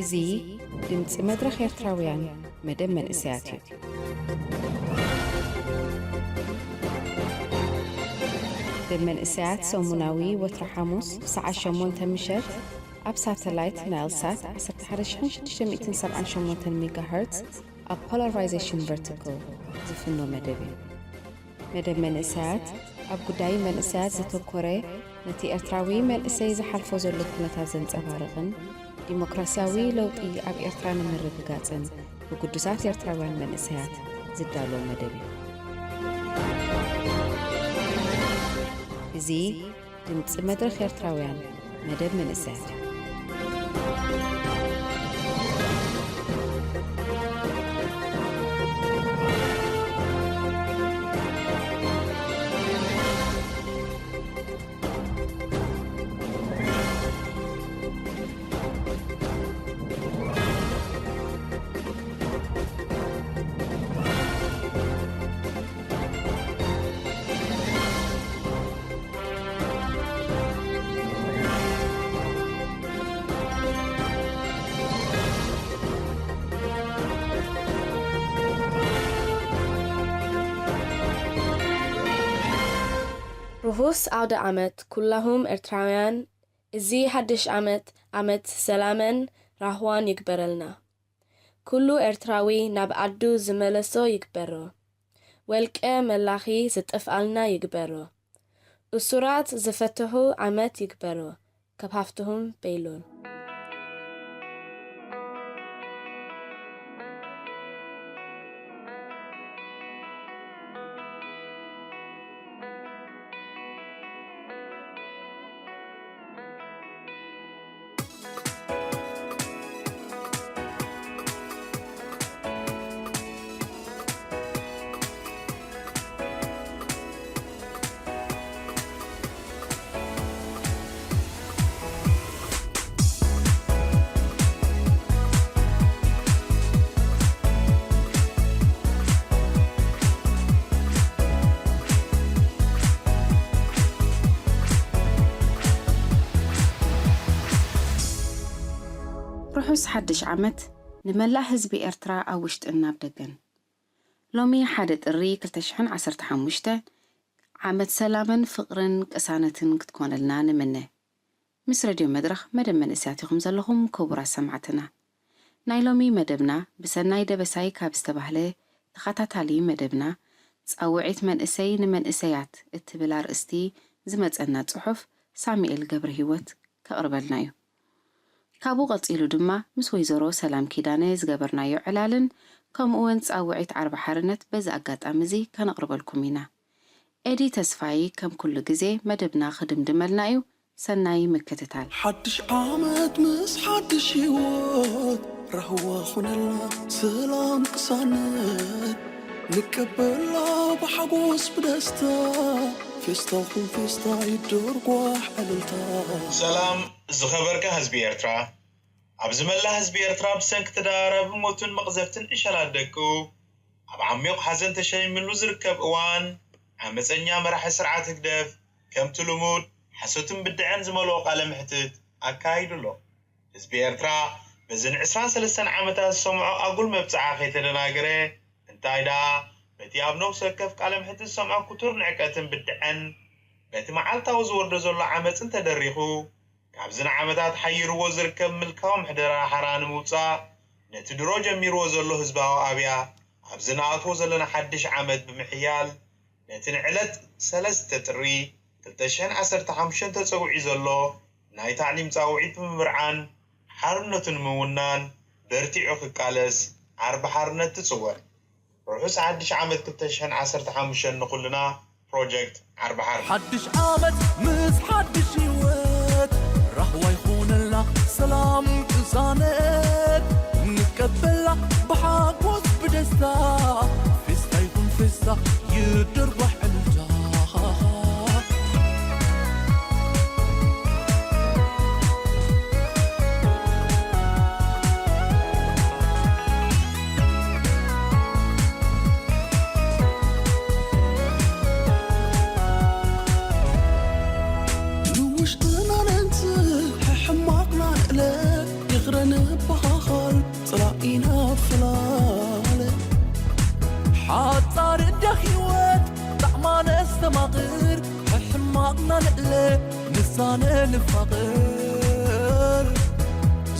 እዚ ድምፂ መድረኽ ኤርትራውያን መደብ መንእሰያት እዩ። መደብ መንእሰያት ሰሙናዊ ወትሮ ሓሙስ ብሰዓት ሸሞንተ ምሸት ኣብ ሳተላይት ናይል ሳት ዓሰርተ ሓደ ሺሕ ሽዱሽተ ሚእትን ሰብዓን ሸሞንተን ሜጋሄርትዝ ኣብ ፖላራይዜሽን ቨርቲካል ዝፍኖ መደብ እዩ። መደብ መንእሰያት ኣብ ጉዳይ መንእሰያት ዘተኮረ፣ ነቲ ኤርትራዊ መንእሰይ ዝሓልፎ ዘሎ ኩነታት ዘንጸባርቕን ዲሞክራስያዊ ለውጢ ኣብ ኤርትራ ንምርግጋጽን ብግዱሳት ኤርትራውያን መንእሰያት ዝዳሎ መደብ እዩ። እዚ ድምጺ መድረኽ ኤርትራውያን መደብ መንእሰያት እዩ። ርሑስ ኣውደ ዓመት ኩላሁም ኤርትራውያን። እዚ ሓድሽ ዓመት ዓመት ሰላምን ራህዋን ይግበረልና። ኩሉ ኤርትራዊ ናብ ዓዱ ዝመለሶ ይግበሮ። ወልቀ መላኺ ዝጠፍኣልና ይግበሮ። እሱራት ዝፈትሑ ዓመት ይግበሮ። ካብ ሃፍትሁም በይሉን። ርሑስ ሓድሽ ዓመት ንመላእ ህዝቢ ኤርትራ ኣብ ውሽጥን ኣብ ደገን። ሎሚ ሓደ ጥሪ ክልተ ሽሕን ዓሰርተ ሓሙሽተ ዓመት ሰላምን ፍቕርን ቅሳነትን ክትኮነልና ንምነ። ምስ ሬድዮ መድረኽ መደብ መንእሰያት ኢኹም ዘለኹም ክቡራት ሰማዕትና። ናይ ሎሚ መደብና ብሰናይ ደበሳይ ካብ ዝተባህለ ተኸታታሊ መደብና ጻውዒት መንእሰይ ንመንእሰያት እትብል ኣርእስቲ ዝመጸና ጽሑፍ ሳሙኤል ገብረ ህይወት ከቕርበልና እዩ። ካብኡ ቀጺሉ ድማ ምስ ወይዘሮ ሰላም ኪዳነ ዝገበርናዮ ዕላልን ከምኡውን ጻውዒት ዓርቢ ሓርነት በዚ ኣጋጣሚ እዚ ከነቕርበልኩም ኢና። ኤዲ ተስፋይ ከም ኩሉ ግዜ መደብና ክድምድመልና እዩ። ሰናይ ምክትታል። ሓድሽ ዓመት ምስ ሓድሽ ህይወት ራህዋ ኹነልና ሰላም ቅሳነት ንቀበላ ብሓጎስ ብደስታ ፌስታ ኹን ፌስታ ይደርጓሕ ዕልልታ። ሰላም ዝኸበርካ ህዝቢ ኤርትራ። ኣብዚ መላ ህዝቢ ኤርትራ ብሰንኪ ተደራራቢ ሞትን መቕዘፍትን ዕሸላት ደቁ ኣብ ዓሚቕ ሓዘን ተሸሚሉ ዝርከብ እዋን፣ ዓመጸኛ መራሒ ስርዓት ህግደፍ ከምቲ ልሙድ ሓሶትን ብድዐን ዝመልኦ ቃለ መሕትት ኣካይዱ ኣሎ። ህዝቢ ኤርትራ በዘን ዕስራን ሰለስተን ዓመታት ዝሰምዖ ኣጉል መብጽዓ ከይተደናገረ፣ እንታይ ደኣ በቲ ኣብ ነፍሲ ወከፍ ቃለ መሕትት ዝሰምዖ ክቱር ንዕቀትን ብድዐን፣ በቲ መዓልታዊ ዝወርዶ ዘሎ ዓመጽን ተደሪኹ፣ ካብዚ ንዓመታት ሓይርዎ ዝርከብ ምልካዊ ምሕደራ ሓራ ንምውጻእ፣ ነቲ ድሮ ጀሚርዎ ዘሎ ህዝባዊ ኣብያ ኣብዚ ንኣትዎ ዘለና ሓድሽ ዓመት ብምሕያል፣ ነቲ ንዕለት ሰለስተ ጥሪ ክልተ ሽሕን ዓሰርተ ሓሙሽተን ተጸዊዑ ዘሎ ናይ ታዕሊም ጻውዒት ብምብርዓን፣ ሓርነቱ ንምውናን በርቲዑ ክቃለስ ዓርቢ ሓርነት ትጽውዕ። ርሑስ ሓድሽ ዓመት ክልተ ሽሕን ዓሰርተ ሓሙሽተን ንኹልና። ፕሮጀክት ዓርቢ ሓርነት። ሓድሽ ዓመት ምስ ሓድሽ ህይወት ራህዋ ይኹነልና ሰላም ቅሳነት ንቀበላ ብሓጎስ ብደስታ ፌስታ ይኹን ፌስታ ይደርጓሕ ዕልልታ። ንውሽጥና ነንጽህ ሕማቕና ንእለ ይቕረ ንበሃል። ንዕለ ንሳነ ንፋቐር።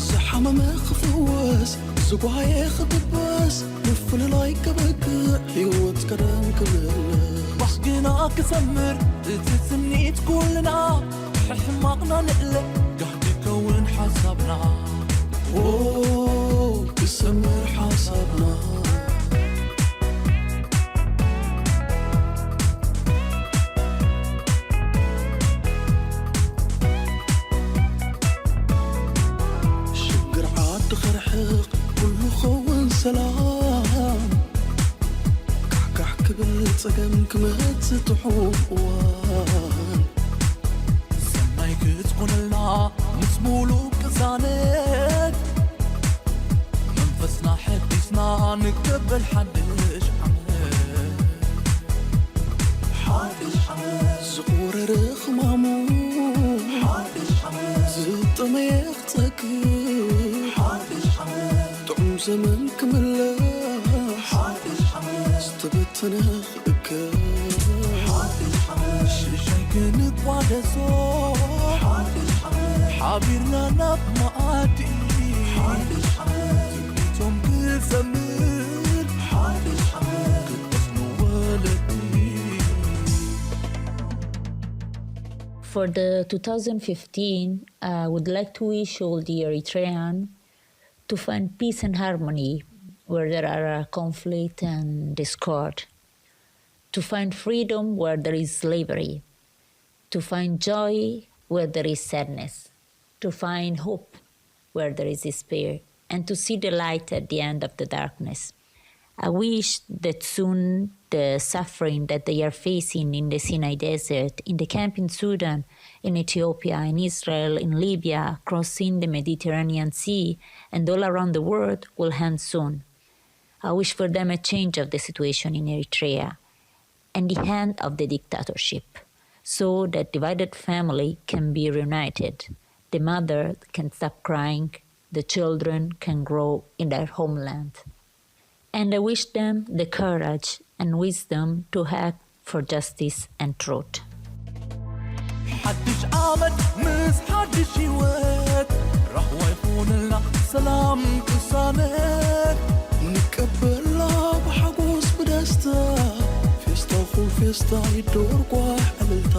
ዝሓመመ ክፍወስ፣ ዝጓየ ክድበስ፣ ምፍልላይ ከበቅዕ፣ ህይወት ቀደም ክምለስ። ባህግና ክሰምር፣ እቲ ስኒት ኩልና፣ ሕሕማቕና ንዕለ፣ ጋህዲ ከውን ሓሳብና። ኦ፣ ክሰምር ሓሳብና። ሽግር ዓዲ ኸርሕቕ፣ ኩሉ ኸውን ሰላም። ካሕካሕ ክብል ጸገም ክመጽእ ጥዑም እዋን። ሰናይ ክትኮነልና ምስ ሙሉእ ቅሳነት፣ መንፈስና ሐዲስና ንቀበል ሓድሽ ዓመት። ሓድሽ ዓመት። ዝቆረረ ሕማሙ፣ ሓድሽ ዓመት። ዝጠመየ ክጸግብ፣ ሓድሽ ዓመት። ጥዑም ዘመን ክምለስ፣ ሓድሽ ዓመት። ዝተበተነ ክእከብ፣ ሓድሽ ዓመት። ሽሻይ ክንቋደሶ፣ ሓድሽ ዓመት። ሓቢርና ናብ መኣዲ፣ ሓድሽ ዓመት። ትምኒቶም ክሰምር፣ ሓድሽ ዓመት። ክብረት ንወለዲ። For the two thousand fifteen, I would like to wish all the Eritrean to find peace and harmony where there are uh, conflict and discord, to find freedom where there is slavery, to find joy where there is sadness, to find hope where there is despair, and to see the light at the end of the darkness. I wish that soon the suffering that they are facing in the Sinai desert, in the camp in Sudan, in Ethiopia, in Israel, in Libya, crossing the Mediterranean Sea, and all around the world will end soon. I wish for them a change of the situation in Eritrea and the end of the dictatorship, so that divided family can be reunited, the mother can stop crying, the children can grow in their homeland. And I wish them the courage and wisdom to act for justice and truth. ሓድሽ ዓመት ምስ ሓድሽ ህይወት፣ ራህዋ ይኹንልና ሰላም ቅሳነት። ንቀበላ ብሓጎስ ብደስታ፣ ፌስታ ኩን ፌስታ ይደወር ጓሕ ዕልልታ።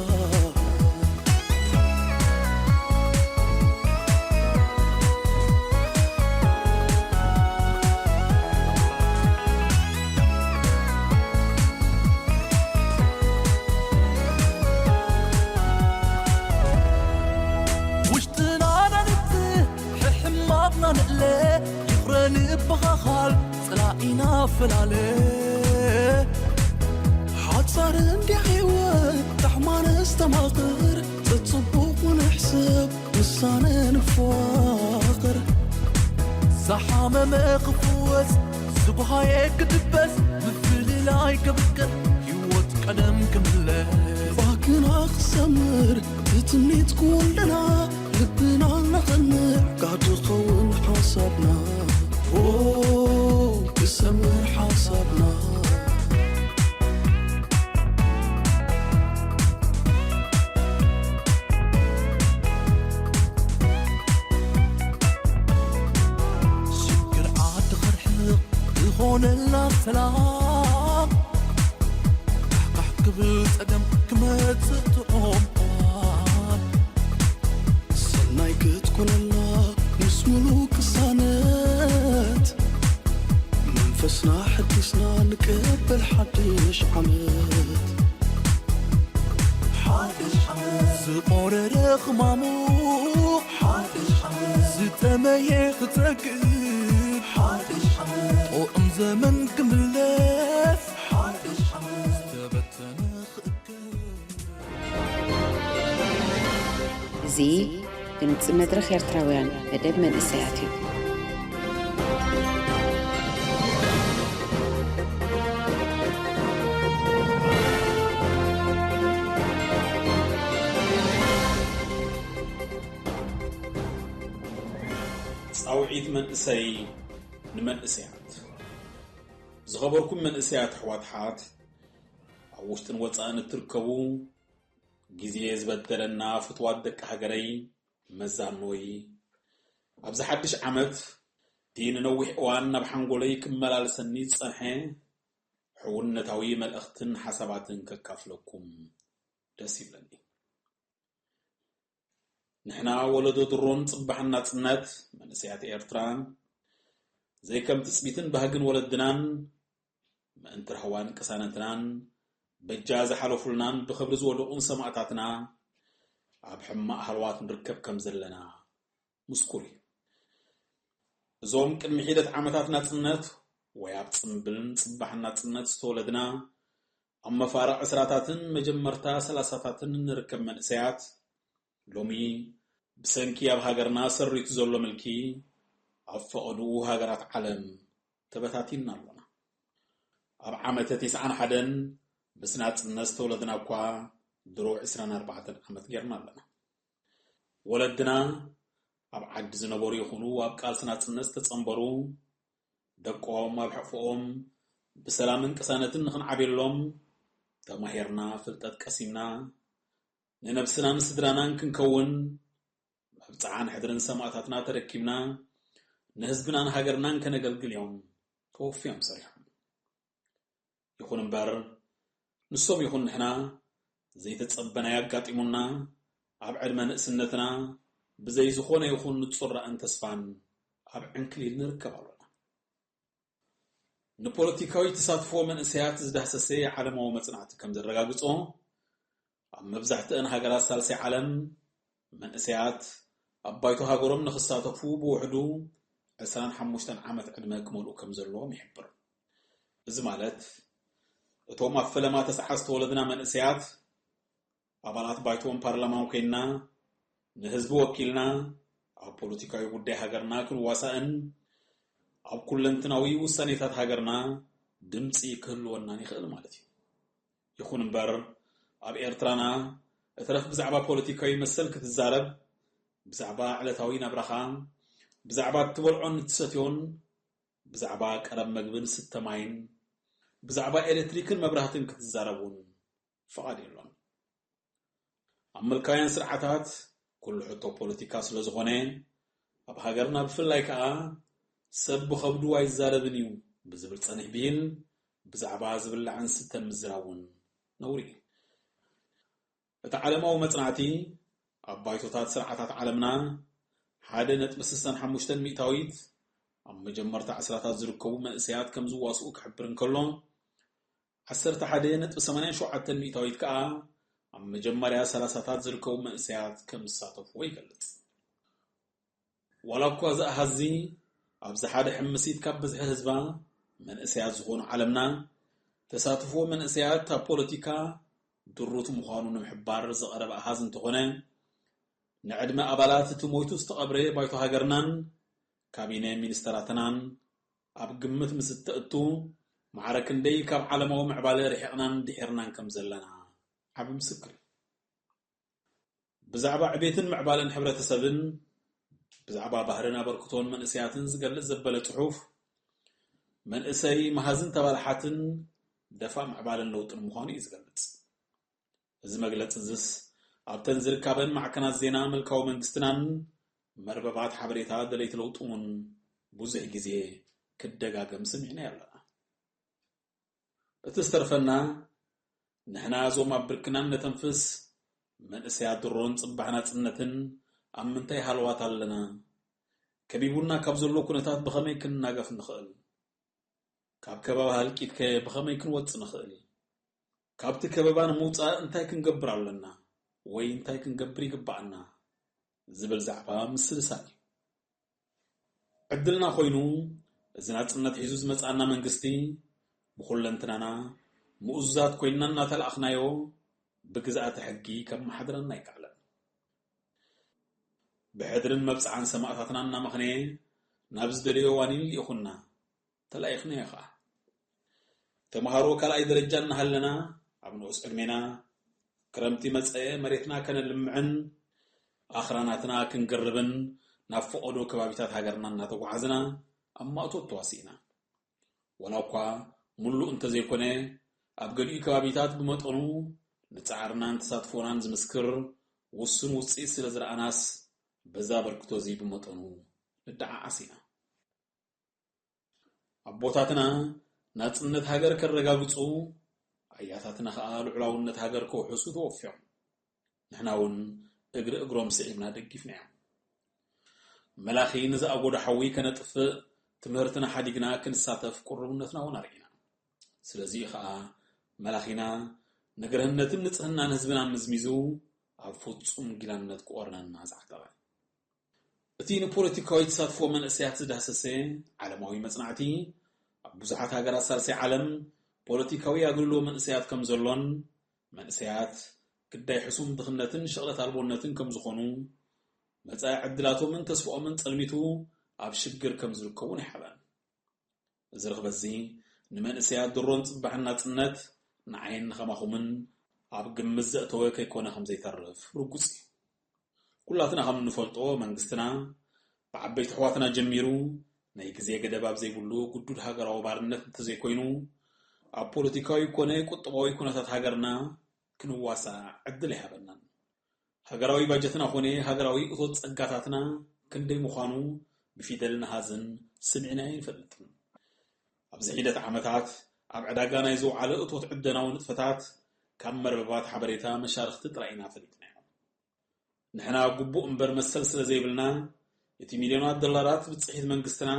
ውሽጥና ነንጽህ፣ ሕሕማቕና ንዕለ፣ ይቕረ ንበኻኻል፣ ጸላኢና ፈላለ። ሓጻር እንዲያ ህይወት፣ ጣዕማ ነስተማቕር፣ ጽጽቡቕ ንሕሰብ፣ ምሳነ ንፋቐር። ዝሓመመ ክፍወስ፣ ዝጓሃየ ክድበስ፣ ምፍልላይ ከብቅዕ፣ ህይወት ቀደም ክምለስ። ባህግና ክሰምር፣ ትትምኒት ኩልና፣ ልብና ነቐንዕ፣ ጋህዲ ክኸውን ሓሳብና። ኦ፣ ክሰምር ሓሳብና። ሽግር ዓዲ ኸርሕቕ ዝኾነልና ሰላም፣ ካሕካሕ ክብል ጸገም ክመጽእ ጥዑም እዋን። ሰናይ ክትኮነልና ምስ ሙሉእ ቅሳነት፣ መንፈስና ሐዲስና ንቀበል ሓድሽ ዓመት። ሓድሽ ዓመት። ዝቆረረ ኽማሙ፣ ሓድሽ ዓመት። ዝጠመየ ክጸግብ፣ ሓድሽ ዓመት። ጥዑም ዘመን ክምለስ፣ ሓድሽ ዓመት። ዝተበተነ ክእከብ። እዚ ድምጺ መድረኽ ኤርትራውያን መደብ መንእሰያት እዩ። ጻውዒት መንእሰይ ንመንእሰያት። ዝኸበርኩም መንእሰያት ኣሕዋት ሓት፣ ኣብ ውሽጥን ወጻእን እትርከቡ፣ ግዜ ዝበደለና ፍትዋት ደቂ ሃገረይ፣ መዛኖይ፣ ኣብዚ ሓድሽ ዓመት እቲ ንነዊሕ እዋን ናብ ሓንጎለይ ክመላለሰኒ ዝጸንሐ ሕውነታዊ መልእኽትን ሓሳባትን ከካፍለኩም ደስ ይብለኒ። ንሕና ወለዶ ድሮን ጽባሕን ናጽነት መንእሰያት ኤርትራ፣ ዘይከም ትጽቢትን ባህግን ወለድናን፣ ምእንቲ ራህዋን ቅሳነትናን፣ በጃ ዝሓለፉልናን ብኽብሪ ዝወደቑን ሰማእታትና፣ ኣብ ሕማቕ ሃልዋት ንርከብ ከም ዘለና ምስኩር እዩ። እዞም ቅድሚ ሒደት ዓመታት ናጽነት ወይ ኣብ ጽምብልን ጽባሕን ናጽነት ዝተወለድና፣ ኣብ መፋርቕ ዕስራታትን መጀመርታ ሰላሳታትን ንርከብ መንእሰያት፣ ሎሚ ብሰንኪ ኣብ ሃገርና ሰሪቱ ዘሎ ምልኪ ኣብ ፈቐድኡ ሃገራት ዓለም ተበታቲንና ኣሎና። ኣብ ዓመተ ተስዓን ሓደን ምስ ናጽነት ዝተወለድና እኳ ድሮ ዕስራን ኣርባዕተን ዓመት ጌርና ኣለና። ወለድና ኣብ ዓዲ ዝነበሩ ይኹኑ ኣብ ቃልሲ ናጽነት ዝተጸንበሩ፣ ደቆም ኣብ ሕቕፎኦም ብሰላምን ቅሳነትን ንኽንዓብየሎም ተማሂርና፣ ፍልጠት ቀሲምና፣ ንነብስናን ስድራናን ክንከውን፣ መብጽዓን ሕድርን ሰማእታትና ተረኪብና፣ ንህዝብናን ሃገርናን ከነገልግል እዮም ተወፍዮም ሰሪሖም። ይኹን እምበር፣ ንሶም ይኹን ንሕና ዘይተጸበናዮ ኣጋጢሙና፣ ኣብ ዕድመ ንእስነትና ብዘይ ዝኾነ ይኹን ንጹር ራእን ተስፋን ኣብ ዕንክሊል ንርከብ ኣሎና። ንፖለቲካዊ ተሳትፎ መንእሰያት ዝዳህሰሰ ዓለማዊ መጽናዕቲ ከም ዘረጋግጾ፣ ኣብ መብዛሕትአን ሃገራት ሳልሳይ ዓለም መንእሰያት ኣብ ባይቶ ሃገሮም ንኽሳተፉ ብውሕዱ ዕስራን ሓሙሽተን ዓመት ዕድመ ክመልኡ ከም ዘለዎም ይሕብር። እዚ ማለት፣ እቶም ኣብ ፈለማ ተስዓ ዝተወለድና መንእሰያት፣ ኣባላት ባይቶን ፓርላማን ኮይንና፣ ንህዝቢ ወኪልና፣ ኣብ ፖለቲካዊ ጉዳይ ሃገርና ክንዋሳእን ኣብ ኩለንትናዊ ውሳኔታት ሃገርና ድምጺ ክህልወናን ይኽእል ማለት እዩ። ይኹን እምበር፣ ኣብ ኤርትራና እትረፍ ብዛዕባ ፖለቲካዊ መሰል ክትዛረብ፣ ብዛዕባ ዕለታዊ ናብራኻ፣ ብዛዕባ እትበልዖን እትሰትዮን፣ ብዛዕባ ቀረብ መግብን ስተ ማይን፣ ብዛዕባ ኤሌክትሪክን መብራህትን ክትዛረብ እውን ፍቓድ የሎን። ኣብ ምልካውያን ስርዓታት ኩሉ ሕቶ ፖለቲካ ስለ ዝኾነ፣ ኣብ ሃገርና ብፍላይ ከኣ ሰብ ብኸብዱ ኣይዛረብን እዩ ብዝብል ጸኒሕ ብሂል፣ ብዛዕባ ዝብላዕን ስተን ምዝራብ እውን ነውሪ እዩ። እቲ ዓለማዊ መጽናዕቲ፣ ኣብ ባይቶታት ስርዓታት ዓለምና ሓደ ነጥቢ ስሳን ሓሙሽተን ሚእታዊት ኣብ መጀመርታ ዕስራታት ዝርከቡ መንእሰያት ከም ዝዋስኡ ክሕብር እንከሎ፣ ዓሰርተ ሓደ ነጥቢ ሰማንያን ሸውዓተን ሚእታዊት ከኣ ኣብ መጀመርያ ሰላሳታት ዝርከቡ መንእሰያት ከም ዝሳተፍዎ ይገልጽ። ዋላ እኳ እዚ ኣሃዝ ኣብዚ ሓደ ሕምሲት ካብ ብዝሒ ህዝባ መንእሰያት ዝኾኑ ዓለምና፣ ተሳትፎ መንእሰያት ኣብ ፖለቲካ ድሩት ምዃኑ ንምሕባር ዝቐረበ ኣሃዝ እንተኾነ፣ ንዕድመ ኣባላት እቲ ሞይቱ ዝተቐብረ ባይቶ ሃገርናን ካቢነ ሚኒስተራትናን ኣብ ግምት ምስ እተእቱ፣ ማዕረ ክንደይ ካብ ዓለማዊ ምዕባለ ርሒቕናን ድሒርናን ከም ዘለና ዓቢ ምስክር እዩ። ብዛዕባ ዕቤትን ምዕባለን ሕብረተሰብን፣ ብዛዕባ ባህርን ኣበርክቶን መንእሰያትን ዝገልጽ ዘበለ ጽሑፍ፣ መንእሰይ መሃዝን ተባላሓትን ደፋእ ምዕባለን ለውጥን ምዃኑ እዩ ዝገልጽ። እዚ መግለጺ እዝስ ኣብተን ዝርካበን ማዕከናት ዜና ምልካዊ መንግስትናን መርበባት ሓበሬታ ደለይቲ ለውጢ እውን ብዙሕ ግዜ ክደጋገም ሰሚዕናዮ ኣለና። እቲ ዝተርፈና፣ ንሕና እዞም ኣብ ብርክናን ነተንፍስ መንእሰያት ድሮን ጽባሕ ናጽነትን ኣብ ምንታይ ሃለዋት ኣለና? ከቢቡና ካብ ዘሎ ኩነታት ብኸመይ ክንናገፍ ንኽእል? ካብ ከበባ ህልቂትከ ብኸመይ ክንወጽእ ንኽእል? ካብቲ ከበባ ንምውጻእ እንታይ ክንገብር ኣለና? ወይ እንታይ ክንገብር ይግባኣና? ዝብል ዛዕባ ምስልሳል እዩ። ዕድልና ኮይኑ፣ እዚ ናጽነት ሒዙ ዝመጽኣና መንግስቲ፣ ብኹለንትናና ምኡዙዛት ኮይንና እናተላኣኽናዮ፣ ብግዝኣተ ሕጊ ከመሓድረና ኣይከኣለን። ብሕድርን መብጽዓን ሰማእታትና እናመኽነየ፣ ናብ ዝደለዮ ዋኒን ልኢኹና፣ ተላኢኽናዮ ኸኣ። ተምሃሮ ካልኣይ ደረጃ እናሃለና፣ ኣብ ንኡስ ዕድሜና፣ ክረምቲ መጸ መሬትና ከነልምዕን ኣኽራናትና ክንገርብን ናብ ፈቐዶ ከባቢታት ሃገርና እናተጓዓዝና ኣብ ማእቶት ተዋሲእና። ዋላ እኳ ምሉእ እንተዘይኮነ፣ ኣብ ገሊኡ ከባቢታት ብመጠኑ ንጻዕርናን ተሳትፎናን ዝምስክር ውሱን ውጽኢት ስለ ዝረኣናስ፣ በዛ ኣበርክቶ እዚ ብመጠኑ ንደዓዓስ ኢና። ኣቦታትና ናጽነት ሃገር ከረጋግጹ፣ ኣያታትና ኸኣ ልዑላውነት ሃገር ከውሕሱ ተወፊዮም። ንሕና እውን እግሪ እግሮም ስዒብና ደጊፍናዮም። መላኺ ንዝኣጎዶ ሓዊ ከነጥፍእ፣ ትምህርትና ሓዲግና ክንሳተፍ ቅሩብነትና እውን ኣርኢና። ስለዚ ኸኣ መላኺና ንግርህነትን ንጽህናን ህዝብና ምዝሚዙ፣ ኣብ ፍጹም ጊላነት ክቖርነና ዝዓተረ። እቲ ንፖለቲካዊ ተሳትፎ መንእሰያት ዝዳሰሰ ዓለማዊ መጽናዕቲ፣ ኣብ ብዙሓት ሃገራት ሳልሳይ ዓለም ፖለቲካዊ ኣገልግሎ መንእሰያት ከም ዘሎን፣ መንእሰያት ግዳይ ሕሱም ድኽነትን ሽቕለት ኣልቦነትን ከም ዝኾኑ፣ መጻኢ ዕድላቶምን ተስፋኦምን ጸልሚቱ ኣብ ሽግር ከም ዝርከቡን ይሓበን። እዚ ርኽበት'ዚ ንመንእሰያት ድሮን ጽባሕን ናጽነት ንዓይን ንኸማኹምን ኣብ ግምት ዘእተወ ከይኮነ ከም ዘይተርፍ ርጉጽ እዩ። ኩላትና ከም እንፈልጦ መንግስትና ብዓበይቲ ኣሕዋትና ጀሚሩ ናይ ግዜ ገደብ ኣብ ዘይብሉ ግዱድ ሃገራዊ ባርነት እንተዘይኮይኑ ኣብ ፖለቲካዊ ኮነ ቁጠባዊ ኩነታት ሃገርና ክንዋሳእ ዕድል ኣይሃበናን። ሃገራዊ ባጀትና ኮነ ሃገራዊ እቶት ጸጋታትና ክንደይ ምዃኑ ብፊደልን ኣሃዝን ስሚዕና ኣይንፈልጥን። ኣብዚ ሒደት ዓመታት ኣብ ዕዳጋ ናይ ዝወዓለ እቶት ዕደናዊ ንጥፈታት ካብ መርበባት ሓበሬታ መሻርኽቲ ጥራይ ኢና ፈሊጥናዮ። ንሕና ግቡእ እምበር መሰል ስለ ዘይብልና እቲ ሚልዮናት ዶላራት ብጽሒት መንግስትና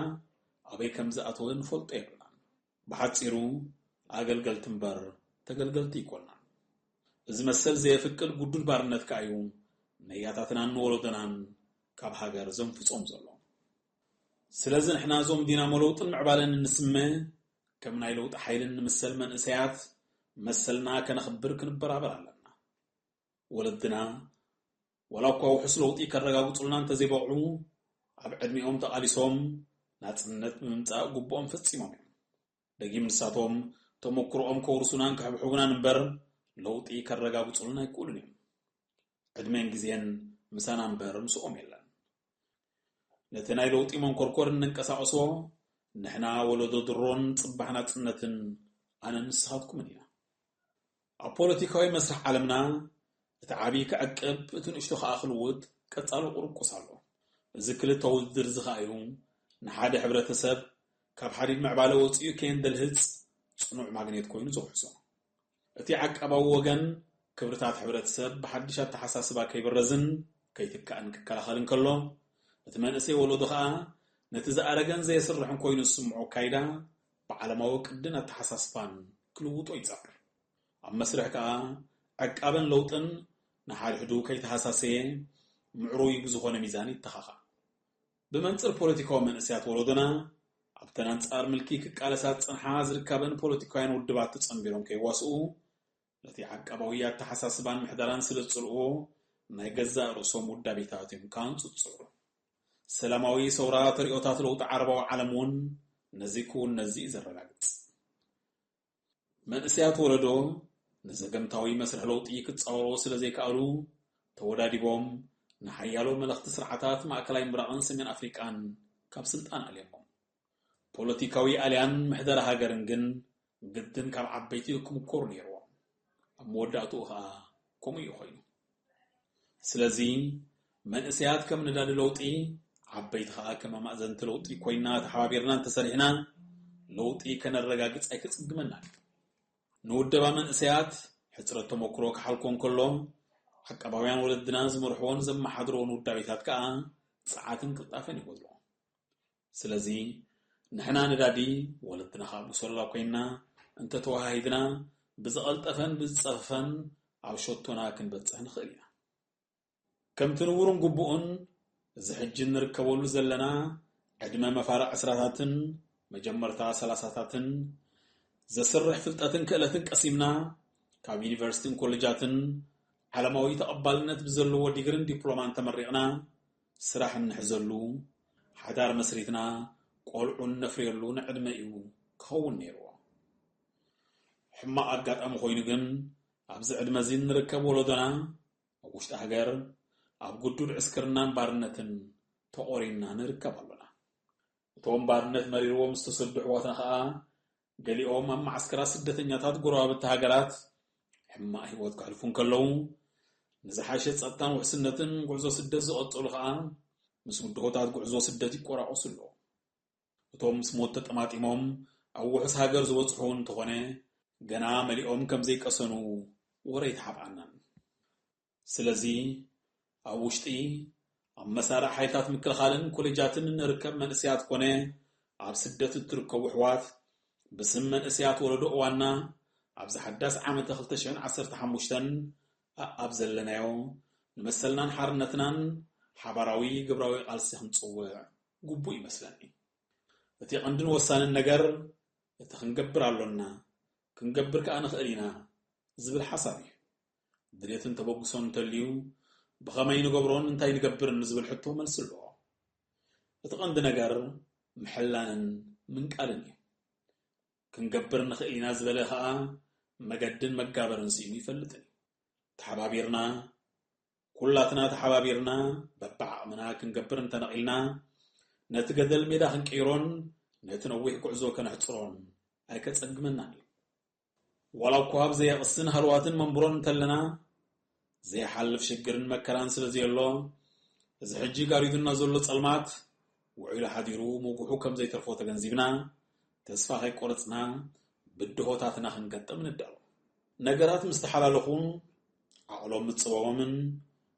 ኣበይ ከም ዝኣተወ ንፈልጦ የብልናን። ብሓጺሩ ኣገልገልቲ እምበር ተገልገልቲ ኣይኮናን። እዚ መሰል ዘየፍቅድ ግዱድ ባርነት ከኣ እዩ ነያታትናን ንወለዶናን ካብ ሃገር ዘንፍጾም ዘሎ። ስለዚ ንሕና እዞም ዲናሞ ለውጥን ምዕባለን እንስመ ከም ናይ ለውጢ ሓይልን ንምሰል መንእሰያት መሰልና ከነኽብር ክንበራበር ኣለና። ወለድና ዋላ እኳ ውሑስ ለውጢ ከረጋግጹልና እንተዘይበቕዑ ኣብ ዕድሚኦም ተቓሊሶም ናጽነት ብምምጻእ ግቡኦም ፈጺሞም እዮም። ደጊም ንሳቶም ተመክሮኦም ከውርሱናን ከሕብሕቡናን እምበር ለውጢ ከረጋግጹልና ኣይክእሉን እዮም። ዕድመን ግዜን ምሳና እምበር ምስኦም የለን። ነቲ ናይ ለውጢ መንኮርኮር እንንቀሳቐሶ ንሕና ወለዶ ድሮን ጽባሕ ናጽነትን ኣነን ንስኻትኩምን ኢና። ኣብ ፖለቲካዊ መስርሕ ዓለምና እቲ ዓቢ ክዕቅብ እቲ ንእሽቶ ከኣ ክልውጥ ቀጻሊ ቁርቁስ ኣሎ። እዚ ክልተ ውድድር እዚ ከኣ እዩ ንሓደ ሕብረተሰብ ካብ ሓዲድ ምዕባለ ወጺኡ ከየንደልህጽ ጽኑዕ ማግኔት ኮይኑ ዘውሕሶ። እቲ ዓቃባዊ ወገን ክብርታት ሕብረተሰብ ብሓድሽ ኣተሓሳስባ ከይብረዝን ከይትካእን ክከላኸል እንከሎ፣ እቲ መንእሰይ ወለዶ ከኣ ነቲ ዝኣረገን ዘየስርሕን ኮይኑ ዝስምዖ ኣካይዳ ብዓለማዊ ቅድን ኣተሓሳስባን ክልውጦ ይጽዕር። ኣብ መስርሕ ከኣ ዕቃበን ለውጥን ንሓድሕዱ ከይተሃሳሰየ ምዕሩይ ብዝኾነ ሚዛን ይተኻኻእ። ብመንጽር ፖለቲካዊ መንእሰያት ወለዶና ኣብተን ኣንጻር ምልኪ ክቃለሳ ዝጸንሓ ዝርካበን ፖለቲካውያን ውድባት ተጸንቢሮም ከይዋስኡ ነቲ ዓቃባዊ ኣተሓሳስባን ምሕደራን ስለ ዝጽልእዎ ናይ ገዛእ ርእሶም ውዳቤታት እዮም ክሃንጹ ዝጽዕሩ። ሰላማዊ ሰውራ ተርእዮታት ለውጢ ዓረባዊ ዓለም እውን ነዚ ክውንነት እዚ እዩ ዘረጋግጽ። መንእሰያት ወለዶ ንዘገምታዊ መስርሕ ለውጢ ክጻወርዎ ስለ ዘይከኣሉ ተወዳዲቦም ንሓያሎ መለኽቲ ስርዓታት ማእከላይ ምብራቕን ሰሜን ኣፍሪቃን ካብ ስልጣን ኣልዮሞም። ፖለቲካዊ ኣልያን ምሕደራ ሃገርን ግን ግድን ካብ ዓበይቲ ክምኮሩ ነይርዎም። ኣብ መወዳእትኡ ኸኣ ከምኡ እዩ ኮይኑ። ስለዚ መንእሰያት ከም ነዳዲ ለውጢ፣ ዓበይቲ ኸኣ ከም ኣማእዘንቲ ለውጢ ኮይና ተሓባቢርና እንተሰሪሕና ለውጢ ከነረጋግጽ ኣይክጽግመናን እዩ። ንውደባ መንእሰያት ሕጽረት ተመክሮ ክሓልኮ እንከሎ ዓቃባውያን ወለድና ዝመርሕዎን ዘመሓድርዎን ውዳቤታት ከኣ ጸዓትን ቅልጣፈን ይጎድሎ። ስለዚ ንሕና ነዳዲ ወለድና ካብ ብሶላ ኮይና እንተተወሃሂድና ብዝቐልጠፈን ብዝጸፈፈን ኣብ ሸቶና ክንበጽሕ ንኽእል ኢና። ከምቲ ንቡርን ግቡእን እዚ ሕጂ እንርከበሉ ዘለና ዕድመ መፋርቕ ዕስራታትን መጀመርታ ሰላሳታትን ዘስርሕ ፍልጠትን ክእለትን ቀሲምና ካብ ዩኒቨርሲቲን ኮሌጃትን ዓለማዊ ተቐባልነት ብዘለዎ ዲግሪን ዲፕሎማን ተመሪቕና ስራሕ እንሕዘሉ፣ ሓዳር መስሪትና ቆልዑ እነፍርየሉ ንዕድመ እዩ ክኸውን ነይርዎ። ሕማቕ ኣጋጣሚ ኮይኑ ግን ኣብዚ ዕድመ እዚ እንርከብ ወለዶና ኣብ ውሽጢ ሃገር ኣብ ግዱድ ዕስክርናን ባርነትን ተቖሪንና ንርከብ ኣሎና። እቶም ባርነት መሪርዎም ዝተሰዱ ኣሕዋትና ኸኣ ገሊኦም ኣብ መዓስከራት ስደተኛታት ጎረባብቲ ሃገራት ሕማቕ ህይወት ከሕልፉ እንከለዉ፣ ንዝሓሸ ጸጥታን ውሕስነትን ጉዕዞ ስደት ዝቐጸሉ ከኣ፣ ምስ ብድሆታት ጉዕዞ ስደት ይቆራቆሱ ኣለዉ። እቶም ምስ ሞት ተጠማጢሞም ኣብ ውሑስ ሃገር ዝበጽሑ እንተኾነ፣ ገና መሊኦም ከም ዘይቀሰኑ ወረ ኣይተሓብኣናን። ስለዚ፣ ኣብ ውሽጢ፣ ኣብ መሳርዕ ሓይልታት ምክልኻልን ኮሌጃትን እንርከብ መንእሰያት ኮነ፣ ኣብ ስደት እትርከቡ ኣሕዋት፣ ብስም መንእሰያት ወለዶ እዋንና፣ ኣብዚ ሓዳስ ዓመተ ክልተ ሽሕን ዓሰርተ ሓሙሽተን ኣኣብ ዘለናዮ፣ ንመሰልናን ሓርነትናን ሓባራዊ ግብራዊ ቃልሲ ክንጽውዕ ግቡእ ይመስለኒ። እቲ ቀንድን ወሳንን ነገር፣ እቲ ክንገብር ኣሎና፣ ክንገብር ከኣ ንኽእል ኢና ዝብል ሓሳብ እዩ። ድሌትን ተበግሶን እንተልዩ፣ ብኸመይ ንገብሮን እንታይ ንገብርን ንዝብል ሕቶ መልሲ ኣለዎ። እቲ ቀንዲ ነገር ምሕላንን ምንቃልን እዩ። ክንገብር ንኽእል ኢና ዝበለ ከኣ መገድን መጋበርን ስኢኑ ይፈልጥን እዩ። ተሓባቢርና፣ ኩላትና ተሓባቢርና፣ በብዓቕምና ክንገብር እንተነቒልና፣ ነቲ ገደል ሜዳ ክንቅይሮን ነቲ ነዊሕ ጉዕዞ ከነሕጽሮን ኣይከጸግመናን እዩ። ዋላ እኳ ኣብ ዘየቕስን ሃለዋትን መንብሮን እንተለና፣ ዘይሓልፍ ሽግርን መከራን ስለ ዘየሎ፣ እዚ ሕጂ ጋሪዱና ዘሎ ጸልማት ውዒሉ ሓዲሩ ምጉሑ ከም ዘይተርፎ ተገንዚብና፣ ተስፋ ከይቆረጽና ብድሆታትና ክንገጥም ንዳሎ። ነገራት ምስ ተሓላለኹ፣ ዓቕሎም ምጽበቦምን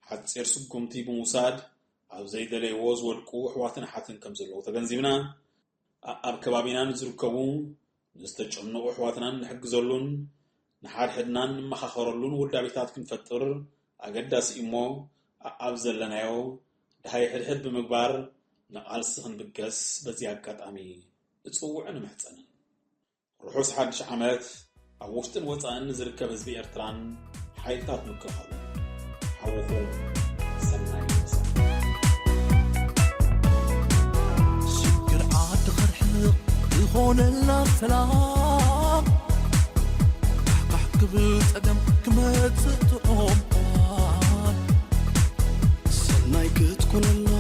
ሓጺር ስጉምቲ ብምውሳድ ኣብ ዘይደለይዎ ዝወድቁ ኣሕዋትን ኣሓትን ከም ዘለዉ ተገንዚብና፣ ኣ-፣ ኣብ ከባቢና ንዝርከቡ ንዝተጨነቑ ኣሕዋትና እንሕግዘሉን ንሓድሕድና እንመኻኸረሉን ውዳቤታት ክንፈጥር ኣገዳሲ እዩ እሞ፣ ኣ-፣ ኣብ ዘለናዮ ደሃይ ሕድሕድ ብምግባር ንቓልሲ ክንብገስ በዚ ኣጋጣሚ እጽውዕን እምሕጸንን። ርሑስ ሓድሽ ዓመት ኣብ ውሽጥን ወጻእን ንዝርከብ ህዝቢ ኤርትራን ሓይልታት ምክልኻሉ። ሓውኹም ሰናይ መሰል። ሽግር ዓዲ ኽርሕቕ ዝኾነልና ሰላም፣ ካሕካሕ ክብል ጸገም ክመጽእ ትኦምኳን። ሰናይ ክትኮነልና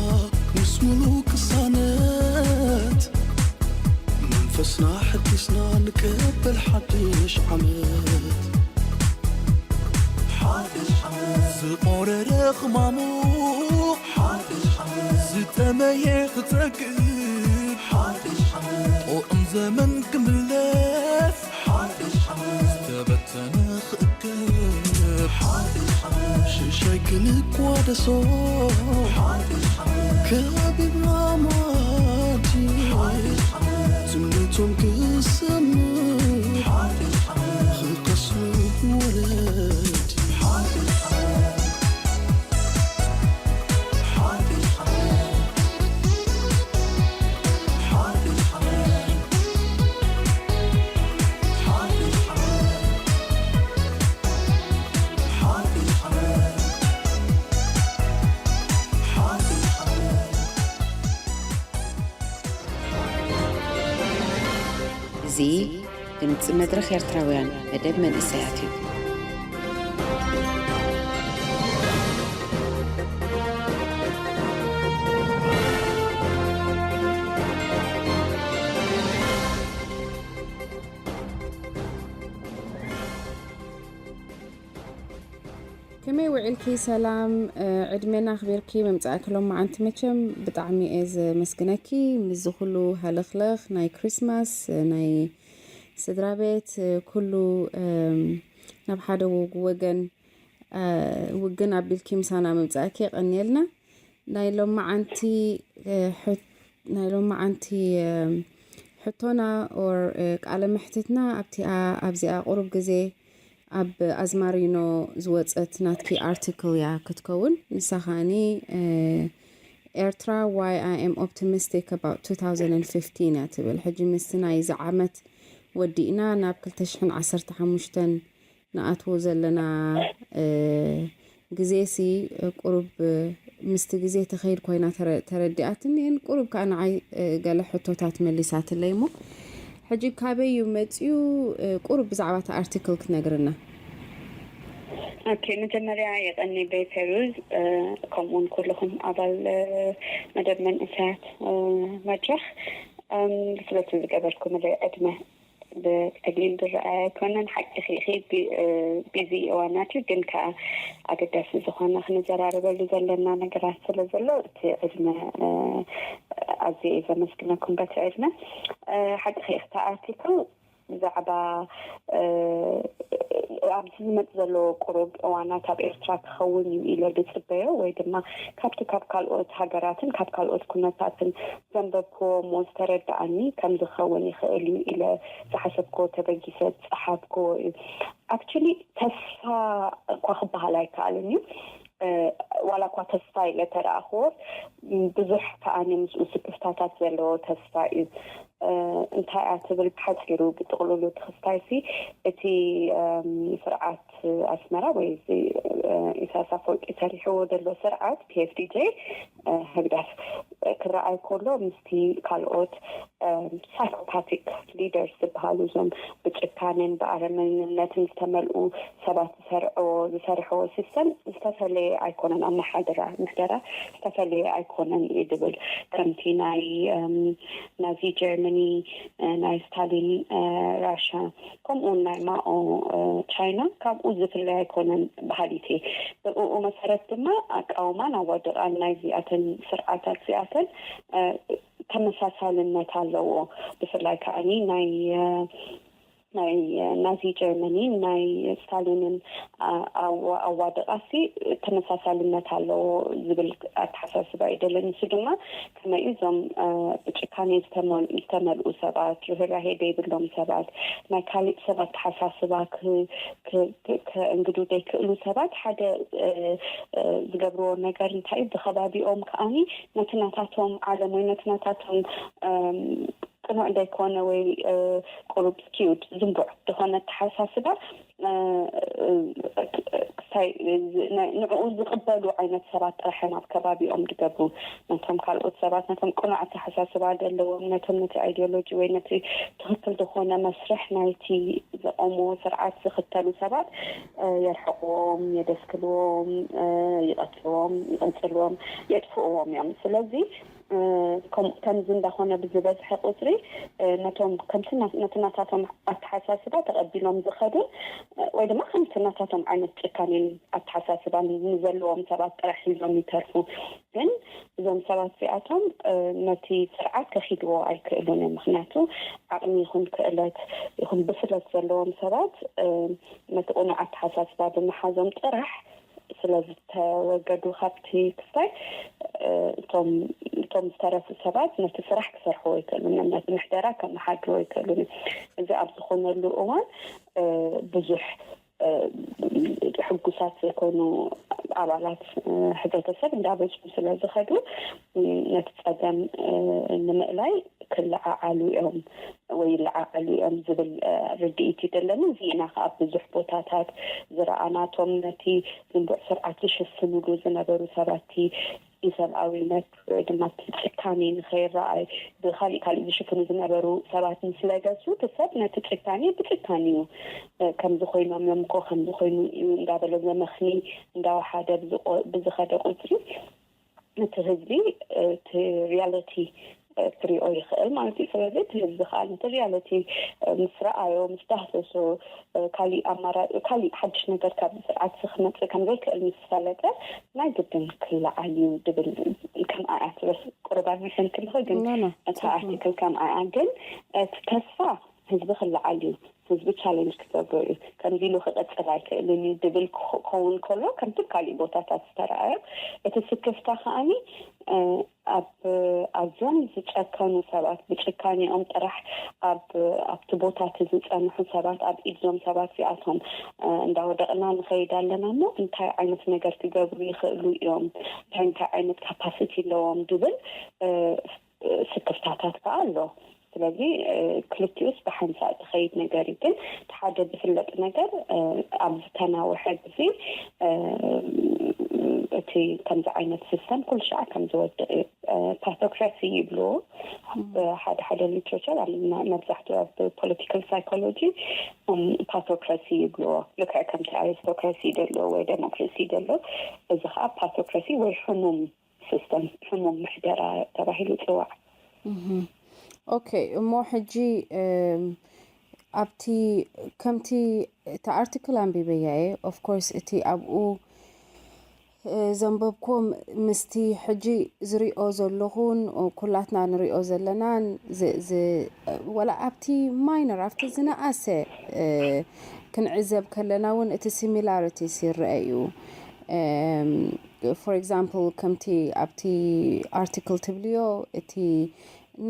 ምስ ሙሉ ቅሳነት፣ መንፈስና ሕዲስና ንቀበል ሓድሽ ዓመት። ሓድሽ ዓመት። ዝቆረረ ኽማሙ ሓድሽ ዓመት። ዝጠመየ ክጸግብ ሓድሽ ዓመት። ጥዑም ዘመን ክምለስ ሓድሽ ዓመት። ዝተበተነ ክእክብ ሓድሽ ዓመት። ሽሻይ ክንቋደሶ ሓድሽ ዓመት። ከቢብና ማዲ ሓድሽ ዓመት። ትምኒቶም ክሰምር ሓድሽ ዓመት። ክቐስኑ ወለዲ ሓድሽ ዓመት። እዚ ድምጺ መድረኽ ኤርትራውያን መደብ መንእሰያት እዩ። ከመይ ውዒልኪ ሰላም? እ፣ ዕድሜና ኣኽቢርኪ ምምጻእኪ ሎማዓንቲ መቸም ብጣዕሚ እየ ዘመስግነኪ። ምስዚ ኩሉ ሃለኽለኽ ናይ ክሪስማስ፣ እ፣ ናይ ስድራ ቤት፣ እ፣ ኩሉ፣ እም፣ ናብ ሓደ ወግ-፣ ወገን፣ እ፣ ውግን ኣቢልኪ ምሳና ምምጻእኪ የቐንየልና። ናይ ሎማዓንቲ፣ እ፣ ሕት-፣ ናይ ሎማዓንቲ፣ እም፣ ሕቶና or፣ እ፣ ቃለ መሕትትና ኣብቲኣ፣ ኣብዚኣ ቁሩብ ግዜ ኣብ ኣዝማሪኖ ዝወጸት ናትኪ ኣርቲክል እያ ክትከውን። ንሳ ከኣኒ፣ እ፣ ኤርትራ፣ Why I am optimistic about two thousand fifteen እያ ትብል። ሕጂ ምስቲ ናይዚ ዓመት ወዲእና ናብ ክልተ ሽሕን ዓሰርተ ሓሙሽተን ንኣትዎ ዘለና፣ እ፣ ግዜሲ፣ እ፣ ቁሩብ፣ እ፣ ምስቲ ግዜ ትኸይድ ኮይና ተረ-፣ ተረዲኣትኒ እየን። ቁሩብ ከኣ ንዓይ፣ እ፣ ገለ ሕቶታት መሊሳትለይ እሞ፣ ሕጂ ካበይ እዩ መጺኡ? እ፣ ቁሩብ ብዛዕባ እታ ኣርቲክል ክትነግርና። ኦኬ፣ መጀመርያ የቐኒ ቤት ፌሩዝ፣ እ፣ ከምኡውን ኩልኹም ኣባል፣ እ፣ መደብ መንእሰያት፣ እ፣ መድረኽ፣ እም፣ ስለቲ ዝገበርኩምለይ ዕድመ። ብቀሊል ዝረኣየ ኣይኮነን። ሓቂ ቢዚ እዋናት እዩ፣ ግን ከዓ ኣገዳሲ ዝኾነ ክንዘራረበሉ ዘለና ነገራት ስለ ዘሎ እቲ ዕድመ ኣዝየ እየ ዘመስግነኩም በቲ ዕድመ። ሓቂ እቲ ኣርቲክል ብዛዕባ ኣብዚ ዝመፅ ዘሎ ቁሩብ እዋናት ኣብ ኤርትራ ክኸውን እዩ ኢለ ዝፅበዮ ወይ ድማ ካብቲ ካብ ካልኦት ሃገራትን ካብ ካልኦት ኩነታትን ዘንበብክዎ እሞ ዝተረድኣኒ ከም ዝኸውን ይኽእል እዩ ኢለ ዝሓሰብክዎ ተበጊሰ ዝፀሓፍክዎ እዩ። ኣክቹሊ ተስፋ እኳ ክበሃል ኣይከኣልን እዩ። ዋላ እኳ ተስፋ ኢለ ተረኣኽዎ ብዙሕ ከኣኒ ምስኡ ስክፍታታት ዘለዎ ተስፋ እዩ። እንታይ እያ ትብል ብሓፂሩ ብጥቕልሉ ትኽስታይ ሲ እቲ ስርዓት ኣስመራ ወይ እዚ ኢሳያስ ኣፈወርቂ ሰሪሕዎ ዘሎ ስርዓት ፒኤፍዲጄ ህግደፍ ክረኣይ ከሎ ምስቲ ካልኦት ሳይኮፓቲክ ሊደርስ ዝበሃሉ እዞም ብጭካኔን ብኣረመንነትን ዝተመልኡ ሰባት ዝሰርዕዎ ዝሰርሕዎ ሲስተም ዝተፈለየ ኣይኮነን። ኣመሓድራ ምሕደራ ዝተፈለየ ኣይኮነን እዩ ዝብል ከምቲ ናይ ናዚ ጀርመኒ ናይ ስታሊን ራሻ ከምኡ ናይ ማኦ ቻይና ካብኡ ዝፍለይ ኣይኮነን በሃሊት እየ። ብኡ መሰረት ድማ ኣቃውማን ኣዋድቃን ናይ ዚኣተን ስርዓታት ዚኣተን ተመሳሳልነት ኣለዎ። ብፍላይ ከዓኒ ናይ ናይ ናዚ ጀርመኒ ናይ ስታሊንን ኣዋድቃሲ ተመሳሳልነት ኣለዎ ዝብል ኣተሓሳስባ እዩ ደለኒ። እሱ ድማ ከመይ እዞም ብጭካኔ ዝተመልኡ ሰባት፣ ርህራሄ ዘይብሎም ሰባት፣ ናይ ካሊእ ሰብ ኣተሓሳስባ ከእንግዱ ዘይክእሉ ሰባት ሓደ ዝገብርዎ ነገር እንታይ ብከባቢኦም ከዓኒ ነቲ ናታቶም ዓለም ወይ ነቲ ናታቶም ቅኑዕ ዘይኮነ ወይ ቁሩብ ስኪውድ ዝንቡዕ ዝኾነ ኣተሓሳስባ ክሳይ ንዕኡ ዝቕበሉ ዓይነት ሰባት ጥራሕ ናብ ከባቢኦም ዝገብሩ። ነቶም ካልኦት ሰባት ነቶም ቅኑዕ ኣተሓሳስባ ዘለዎም ነቶም ነቲ ኣይዲዮሎጂ ወይ ነቲ ትኽክል ዝኾነ መስርሕ ናይቲ ዘቐምዎ ስርዓት ዝኽተሉ ሰባት የርሕቕዎም፣ የደስክልዎም፣ ይቐትልዎም፣ ይቕንፅልዎም፣ የጥፍእዎም እዮም። ስለዚ ከምዚ እንዳኾነ ብዝበዝሐ ቁፅሪ ነቶም ከምቲ ነቲ ናታቶም ኣተሓሳስባ ተቐቢሎም ዝኸዱን ወይ ድማ ከምቲ ናታቶም ዓይነት ጭካኔን ኣተሓሳስባን ንዘለዎም ሰባት ጥራሕ ሒዞም ይተርፉ። ግን እዞም ሰባት እዚኣቶም ነቲ ስርዓት ከኺድዎ ኣይክእሉን እዮም። ምክንያቱ ዓቕሚ ይኹን ክእለት ይኹን ብስለት ዘለዎም ሰባት ነቲ ቅኑዕ ኣተሓሳስባ ብምሓዞም ጥራሕ ስለ ዝተወገዱ ካብቲ ክስታይ እቶም ዝተረፉ ሰባት ነቲ ስራሕ ክሰርሕዎ ይክእሉን እዮም። ነቲ ምሕደራ ከመሓድርዎ ይክእሉን እዮም። እዚ ኣብ ዝኾነሉ እዋን ብዙሕ ሕጉሳት ዘይኮኑ ኣባላት ሕብረተሰብ እንዳበዝሑ ስለ ዝኸዱ ነቲ ፀገም ንምእላይ ክለዓዓሉ እዮም ወይ ይለዓዓሉ እዮም ዝብል ርድኢት እዩ ዘለኒ። እዚ ኢና ከዓ ብዙሕ ቦታታት ዝረኣናቶም ነቲ ዝንቡዕ ስርዓት ዝሽፍንሉ ዝነበሩ ሰባት ኢሰብኣዊነት ወይ ድማ እቲ ጭካኔ ንኸይረኣይ ብካሊእ ካሊእ ዝሽፍኑ ዝነበሩ ሰባት ምስ ለገሱ እቲ ሰብ ነቲ ጭካኔ ብጭካኔ እዩ ከምዚ ኮይኖም እዮም እኮ ከምዚ ኮይኑ እዩ እንዳበለ ዘመኽኒ እንዳወሓደ ብዝኸደ ቁፅሪ እቲ ህዝቢ እቲ ሪያለቲ ክሪኦ ይኽእል ማለት እዩ። ስለዚ እቲ ህዝቢ ከዓ ነቲ ሪያለቲ ምስ ረኣዮ ምስ ዳህሰሶ ካሊእ ኣማራፂ ካሊእ ሓድሽ ነገር ካብዚ ስርዓት ክመፅእ ከም ዘይክእል ምስ ፈለጠ ናይ ግድን ክለዓል እዩ ድብል ከም ኣያ ትበስ ቁርባን ምሕን ክልኸ ግን እታ ኣርቲክል ከም ኣያ ግን እቲ ተስፋ ህዝቢ ክለዓል እዩ። ህዝቢ ቻለንጅ ክገብሮ እዩ። ከምዚ ኢሉ ክቐፅል ኣይክእልን እዩ ድብል ክኸውን ከሎ ከምቲ ካሊእ ቦታታት ዝተረኣዮ እቲ ስክፍታ ከዓኒ ኣብ ኣዝዮም ዝጨከኑ ሰባት ብጭካኔኦም ጥራሕ ኣብ ኣብቲ ቦታ እቲ ዝፀንሑ ሰባት ኣብ ኢድዞም ሰባት እዚኣቶም እንዳወደቕና ንኸይድ ኣለና እሞ እንታይ ዓይነት ነገር ክገብሩ ይኽእሉ እዮም እንታይ እንታይ ዓይነት ካፓሲቲ ኣለዎም ድብል ስክፍታታት ከዓ ኣሎ። ስለዚ ክልቲኡስ ብሓንሳእ ዝኸይድ ነገር እዩ። ግን ሓደ ዝፍለጥ ነገር ኣብ ዝተናወሐ ግዜ እቲ ከምዚ ዓይነት ሲስተም ኩሉ ሻዕ ከም ዝወድቕ እዩ። ፓቶክራሲ ይብልዎ ሓደ ሓደ ሊትሬቸር መብዛሕትኡ ኣብ ፖለቲካል ሳይኮሎጂ ፓቶክራሲ ይብልዎ። ልክዕ ከምቲ ኣሪስቶክራሲ ደሎ ወይ ዴሞክራሲ ደሎ እዚ ከዓ ፓቶክራሲ ወይ ሕሙም ሲስተም ሕሙም ምሕደራ ተባሂሉ ይፅዋዕ። ኦኬ እሞ ሕጂ ኣብቲ ከምቲ እቲ ኣርቲክል ኣንቢበያ እየ። Of course እቲ ኣብኡ ዘንበብኩም ምስቲ ሕጂ ዝሪኦ ዘለኹን ኩላትና ንሪኦ ዘለናን፣ ወላ ኣብቲ ማይነር፣ ኣብቲ ዝነኣሰ ክንዕዘብ ከለና እውን እቲ ሲሚላሪቲስ ይረአ እዩ። For example ከምቲ ኣብቲ ኣርቲክል ትብልዮ፣ እቲ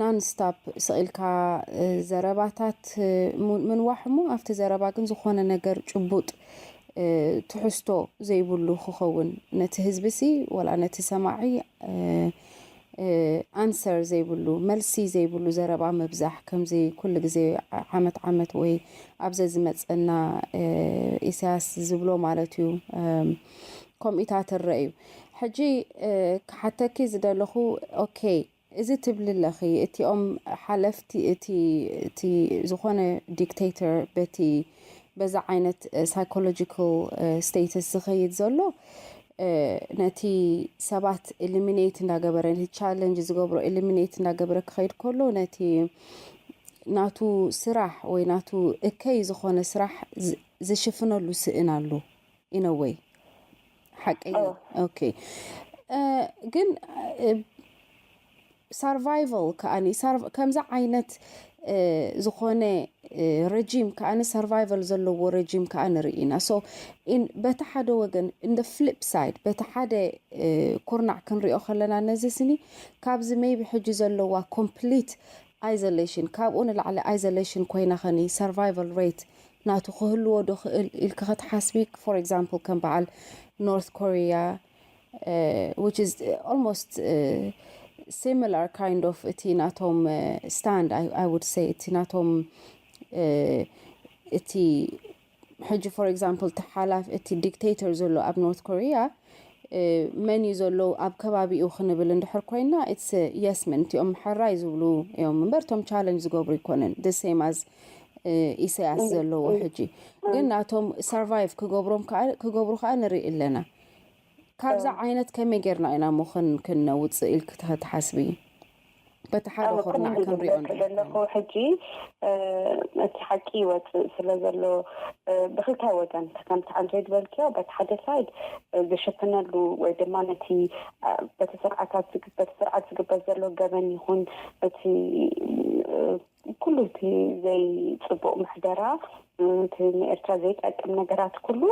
non-stop ስቕ ኢልካ ዘረባታት ምንዋሕ እሞ ኣብቲ ዘረባ ግን ዝኾነ ነገር ጭቡጥ ትሕዝቶ ዘይብሉ ክኸውን፣ ነቲ ህዝቢ ሲ ወላ ነቲ ሰማዒ ኣንሰር ዘይብሉ፣ መልሲ ዘይብሉ ዘረባ ምብዛሕ፣ ከምዚ ኩሉ ግዜ ዓመት ዓመት ወይ ኣብ ዘዝመጸና ኢሳያስ ዝብሎ ማለት እዩ፣ ከምኡታት ይረአ እዩ። ሕጂ ክሓተኪ ዝደለኹ፣ ኦኬ፣ እዚ ትብሊ ኣለኺ፣ እቲኦም ሓለፍቲ፣ እቲ እቲ ዝኾነ ዲክቴተር በቲ በዛ ዓይነት ሳይኮሎጂካል ስቴተስ ዝኸይድ ዘሎ፣ ነቲ ሰባት ኤሊሚኔት እንዳገበረ፣ ነቲ ቻለንጅ ዝገብሮ ኤሊሚኔት እንዳገበረ ክኸይድ ከሎ፣ ነቲ ናቱ ስራሕ ወይ ናቱ እከይ ዝኾነ ስራሕ ዝሽፍነሉ ስእን ኣሎ። ኢነወይ ሓቀይ። ኦኬ፣ ግን ሳርቫይቫል ከኣኒ፣ ከምዚ ዓይነት ዝኾነ ረጂም ከኣኒ፣ ሳርቫይቫል ዘለዎ ረጂም ከኣ ንርኢ ኢና። ሶ በቲ ሓደ ወገን፣ እንደ ፍሊፕ ሳይድ፣ በቲ ሓደ ኩርናዕ ክንሪኦ ከለና፣ ነዚ ስኒ ካብዚ ሜይቢ ሕጂ ዘለዋ ኮምፕሊት ኣይዞሌሽን፣ ካብኡ ንላዕሊ ኣይዞሌሽን ኮይና ኸኒ ሳርቫይቫል ሬት ናቱ ክህልዎ ዶ ክእል ኢልኪ ኸትሓስቢ? For example ከም በዓል ኖርት ኮሪያ፣ which is almost similar kind of፣ እቲ ናቶም ስታንድ፣ I would say፣ እቲ ናቶም እቲ ሕጂ for example እቲ ሓላፍ፣ እቲ ዲክቴተር ዘሎ ኣብ ኖርት ኮሪያ መን እዩ ዘሎ ኣብ ከባቢኡ ክንብል እንድሕር ኮይና፣ it's yes men፣ እቲኦም ሕራይ ዝብሉ እዮም እምበር እቶም ቻለንጅ ዝገብሩ ኣይኮነን። The same as ኢሳያስ ዘለዎ ሕጂ ግን ናቶም ሰርቫይቭ ክገብሮም ክገብሩ ከዓ ንርኢ ኣለና። ካብዛ ዓይነት ከመይ ጌርና ኢና እሞ ክንነውፅእ ኢልክ ትሓስቢ? በቲ ሓደ ኩርናዕ ክንሪኦ ንርኢ። ዘለኹ ሕጂ እቲ ሓቂ ይወፅእ ስለ ዘሎ ብክልተ ወገን፣ ከምቲ ኣንተ ዝበልክዮ፣ በቲ ሓደ ሳይድ ዝሽፍነሉ ወይ ድማ ነቲ በቲ ስርዓታት በቲ ስርዓት ዝግበር ዘሎ ገበን ይኹን እቲ ኩሉ እቲ ዘይፅቡቅ ምሕደራ፣ እቲ ንኤርትራ ዘይጠቅም ነገራት ኩሉ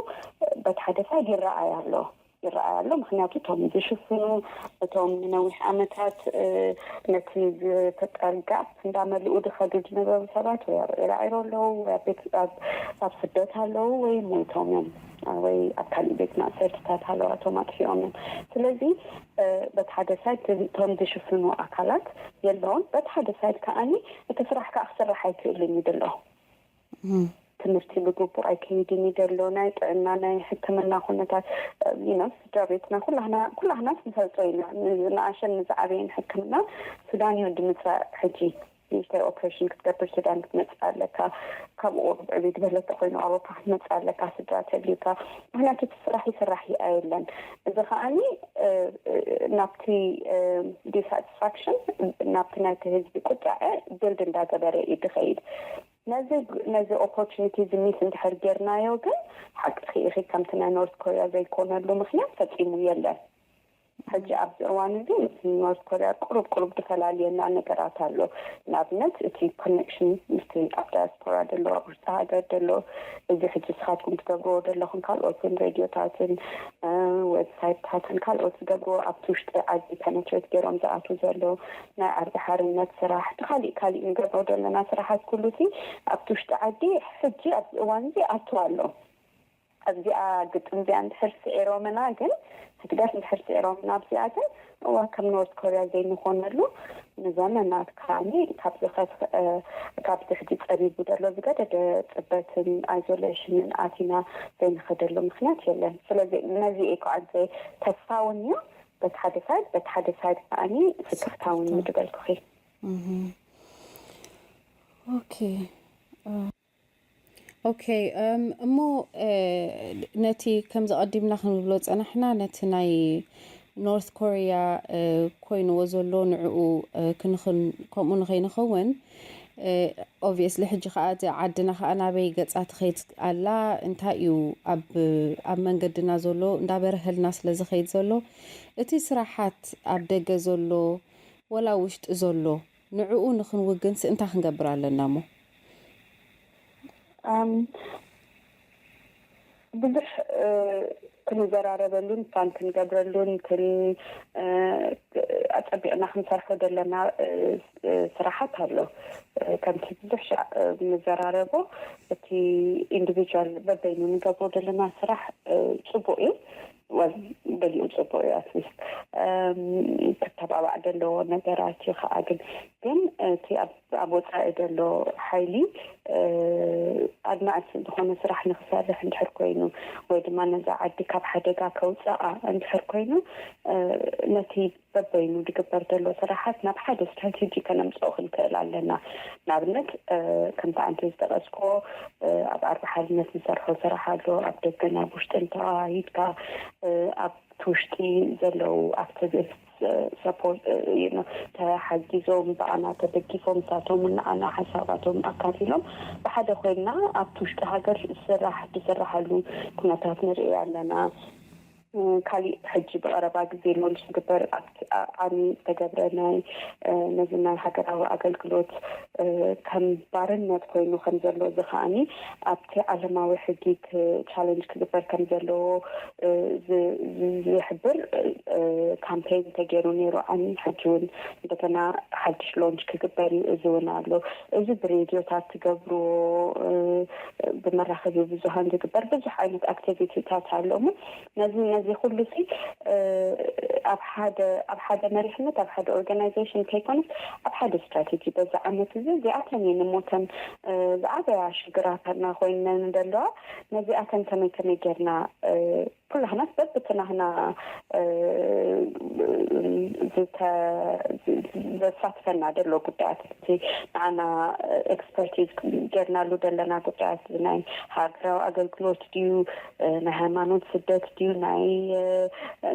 በቲ ሓደ ሳይድ ይረኣይ ኣሎ። ይረኣይ ኣሎ። ምክንያቱ እቶም ዝሽፍኑ፣ እቶም ንነዊሕ ዓመታት ነቲ ዝፍጠር ጋፕ እንዳመልኡ ዝኸዱ ዝነበሩ ሰባት ወይ ኣብ ዒራዒሮ ኣለዉ፣ ወይ ኣብ ቤት ኣብ ኣብ ስደት ኣለዉ፣ ወይ ሞይቶም እዮም፣ ወይ ኣብ ካሊእ ቤት ማእሰርትታት ኣለዋቶም ኣጥፊኦም እዮም። ስለዚ በቲ ሓደ ሳይድ እቶም ዝሽፍኑ ኣካላት የለውን፣ በቲ ሓደ ሳይድ ከኣኒ እቲ ስራሕ ከዓ ክስራሕ ኣይክእልን እዩ ዘሎ። ትምህርቲ ብግቡእ ኣይከይድን እዩ ዘሎ። ናይ ጥዕና ናይ ሕክምና ኩነታት you know ስድራ ቤትና ኩላህና ኩላህናስ ንፈልጦ ኢና። ንኣሸን ንዝዓበየን ሕክምና ሱዳን እዩ ድምፃእ ሕጂ። ንእሽተይ ኦፕሬሽን ክትገብር ሱዳን ክትመፅእ ኣለካ። ካብኡ ቁሩብ ዕብይ ዝበለ ተኮይኑ ኣውሮፓ ክትመፅእ ኣለካ ስድራ ተልዩካ። ምክንያቱ እቲ ስራሕ ይስራሕ ኣየለን። እዚ ከዓኒ ናብቲ ዲሳቲስፋክሽን ናብቲ ናይቲ ህዝቢ ቁጥዐ ቢልድ እንዳገበረ እዩ ድኸይድ። ነዚ ነዚ ኦፖርቹኒቲ እዚ ሚስ እንድሕር ጌርናዮ ግን ሓቅኺ ኢኺ ከምቲ ናይ ኖርት ኮርያ ዘይኮነሉ ምኽንያት ፈጺሙ የለን። ሕጂ ኣብዚ እዋን እዚ ምስ ኖርት ኮርያ ቁሩብ ቁሩብ ዝፈላልየና ነገራት ኣሎ። ንኣብነት እቲ ኮኔክሽን ምስቲ ኣብ ዳያስፖራ ዘሎ ኣብ ውሽጢ ሃገር ዘሎ እዚ ሕጂ ንስኻትኩም ትገብርዎ ዘለኹም ካልኦትን ሬድዮታትን ዌብሳይትታትን ካልኦት ዝገብርዎ ኣብቲ ውሽጢ ዓዲ ፐነትሬት ገይሮም ዝኣትዉ ዘለዉ ናይ ዓርቢ ሓርነት ስራሕ እቲ ካሊእ ካሊእ ንገብሮ ዘለና ስራሓት ኩሉ እቲ ኣብቲ ውሽጢ ዓዲ ሕጂ ኣብዚ እዋን እዚ ኣትዋ ኣሎ። ኣብዚኣ ግጥም እዚኣ እንድሕር ስዒሮምና ግን ህግደፍ እንድሕር ስዒሮምና ኣብዚኣ ግን እዋ ከም ኖርት ኮርያ ዘይንኾነሉ ንዘመናት ከዓኒ ካብዚ ከፍ ካብዚ ሕጂ ጸቢቡ ዘሎ ዝገደደ ጽበትን ኣይዞሌሽንን ኣቲና ዘይንኸደሉ ምኽንያት የለን። ስለዚ ነዚ እዩ ከዓ ዘይ ተስፋ እውን እዩ በቲ ሓደ ሳይድ በቲ ሓደ ሳይድ ከዓኒ ስክፍታ እውን እዩ ዝበልኩኺ። ኦኬ ኦኬ እሞ ነቲ ከምዚ ቀዲምና ክንብሎ ጸናሕና ነቲ ናይ ኖርት ኮርያ ኮይንዎ ዘሎ ንዕኡ ክንኽን ከምኡ ንኸይንኸውን ኦብቪየስሊ ሕጂ ከዓ እቲ ዓድና ከዓ ናበይ ገፃ ትኸይድ ኣላ? እንታይ እዩ ኣብ ኣብ መንገድና ዘሎ? እንዳበረሀልና ስለ ዝኸይድ ዘሎ፣ እቲ ስራሓት ኣብ ደገ ዘሎ ወላ ውሽጢ ዘሎ፣ ንዕኡ ንኽንውግንስ እንታይ ክንገብር ኣለና እሞ? ኣም፣ ብዙሕ እ፣ ክንዘራረበሉን ፕላን ክንገብረሉን ክን እ፣ ኣጸቢቕና ክንሰርሖ ዘለና እ፣ እ፣ ስራሓት ኣሎ። እ፣ ከምቲ ብዙሕ ሻዕ እ፣ ንዘራረቦ፣ እቲ ኢንዲቪጁዋል በበይኑ ንገብሮ ዘለና ስራሕ እ፣ ጽቡቕ እዩ። ወል ገሊኡ ጽቡቕ እዩ። ኣትሊስት ክተባባዕ ዘለዎ ነገራት እዩ። ከዓ ግን ግን እቲ ኣብ ኣብ ወፃኢ ዘሎ ሓይሊ ኣድማዕት ዝኾነ ስራሕ ንክሰርሕ እንድሕር ኮይኑ፣ ወይ ድማ ነዛ ዓዲ ካብ ሓደጋ ከውፅኣ እንድሕር ኮይኑ፣ ነቲ በበይኑ ዝግበር ዘሎ ስራሓት ናብ ሓደ ስትራቴጂ ከነምፅኦ ክንክእል ኣለና። ንኣብነት ከምቲ ኣንቲ ዝጠቀስኮ ኣብ ኣርባሓልነት ንሰርሖ ስራሕ ኣሎ። ኣብ ደገን ኣብ ውሽጥን ተዋሂድካ ኣብ ውሽጢ ዘለዉ ኣክቲቪስት ሰፖርት ተሓጊዞም ብኣና ተደጊፎም ንሳቶም ንዓና ሓሳባቶም ኣካፊሎም ብሓደ ኮይና ኣብቲ ውሽጢ ሃገር ስራሕ ዝስራሓሉ ኩነታት ንርኢ ኣለና። ካሊእ ሕጂ ብቐረባ ግዜ ሎንች ዝግበር ኣብቲ ዓሚ ዝተገብረ ናይ ነዚ ናይ ሃገራዊ ኣገልግሎት ከም ባርነት ኮይኑ ከም ዘሎ እዚ ከዓኒ ኣብቲ ዓለማዊ ሕጊ ቻለንጅ ክግበር ከም ዘለዎ ዝሕብር ካምፔን ተገይሩ ነይሩ። ዓሚ ሕጂ እውን እንደገና ሓድሽ ሎንች ክግበር እዩ። እዚ እውን ኣሎ። እዚ ብሬድዮታት ትገብርዎ ብመራኸቢ ብዙሃን ዝግበር ብዙሕ ዓይነት ኣክቲቪቲታት ኣሎ። እሞ ነዚ ነዚ ኩሉ ሲ ኣብ ሓደ ኣብ ሓደ መሪሕነት ኣብ ሓደ ኦርጋናይዜሽን ከይኮነስ ኣብ ሓደ ስትራቴጂ በዚ ዓመት እዚ እዚኣተን እየን እሞተን ዝዓበያ ሽግራታትና ኮይነን ዘለዋ። ነዚኣተን ከመይ ከመይ ጌርና ኩላህናስ በብትናህና ዘሳትፈና ዘሎ ጉዳያት እቲ ንዓና ኤክስፐርቲዝ ጌርናሉ ዘለና ጉዳያት ናይ ሃገራዊ ኣገልግሎት ድዩ፣ ናይ ሃይማኖት ስደት ድዩ፣ ናይ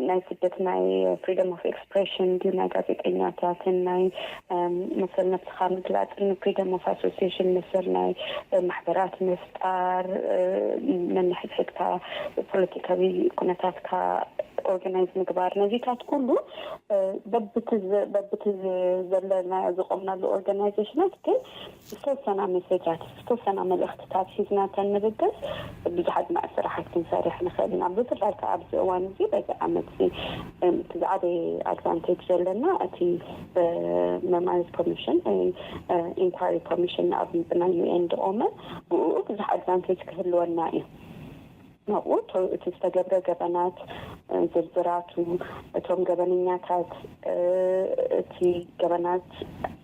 ናይ ስደት ናይ ፍሪደም ኦፍ ኤክስፕሬሽን ድዩ፣ ናይ ጋዜጠኛታትን ናይ መሰል ነብስኻ ምግላፅን ፍሪደም ኦፍ ኣሶሲሽን መሰል ናይ ማሕበራት ምፍጣር፣ ነንሕድሕድካ ፖለቲካዊ ኩነታትካ ኦርጋናይዝ ምግባር፣ ነዚታት ኩሉ በብቲ ዘለና ዝቆምናሉ ኦርጋናይዜሽናት ግን ዝተወሰና ሜሴጃት ዝተወሰና መልእክትታት ሒዝናተን ንብገስ ብዙሓት ማዕት ስራሓት ክንሰርሕ ንኽእል ኢና። ብፍላይ ከዓ ኣብዚ እዋን እዚ በዚ ዓመት እዚ እቲ ዝዓበየ ኣድቫንቴጅ ዘለና እቲ መማሪት ኮሚሽን ኢንኳሪ ኮሚሽን ኣብ ብናይ ዩኤን ዝቆመ ብኡ ብዙሕ ኣድቫንቴጅ ክህልወና እዩ። ናብኡ እቲ ዝተገብረ ገበናት ዝርዝራቱ፣ እቶም ገበነኛታት፣ እቲ ገበናት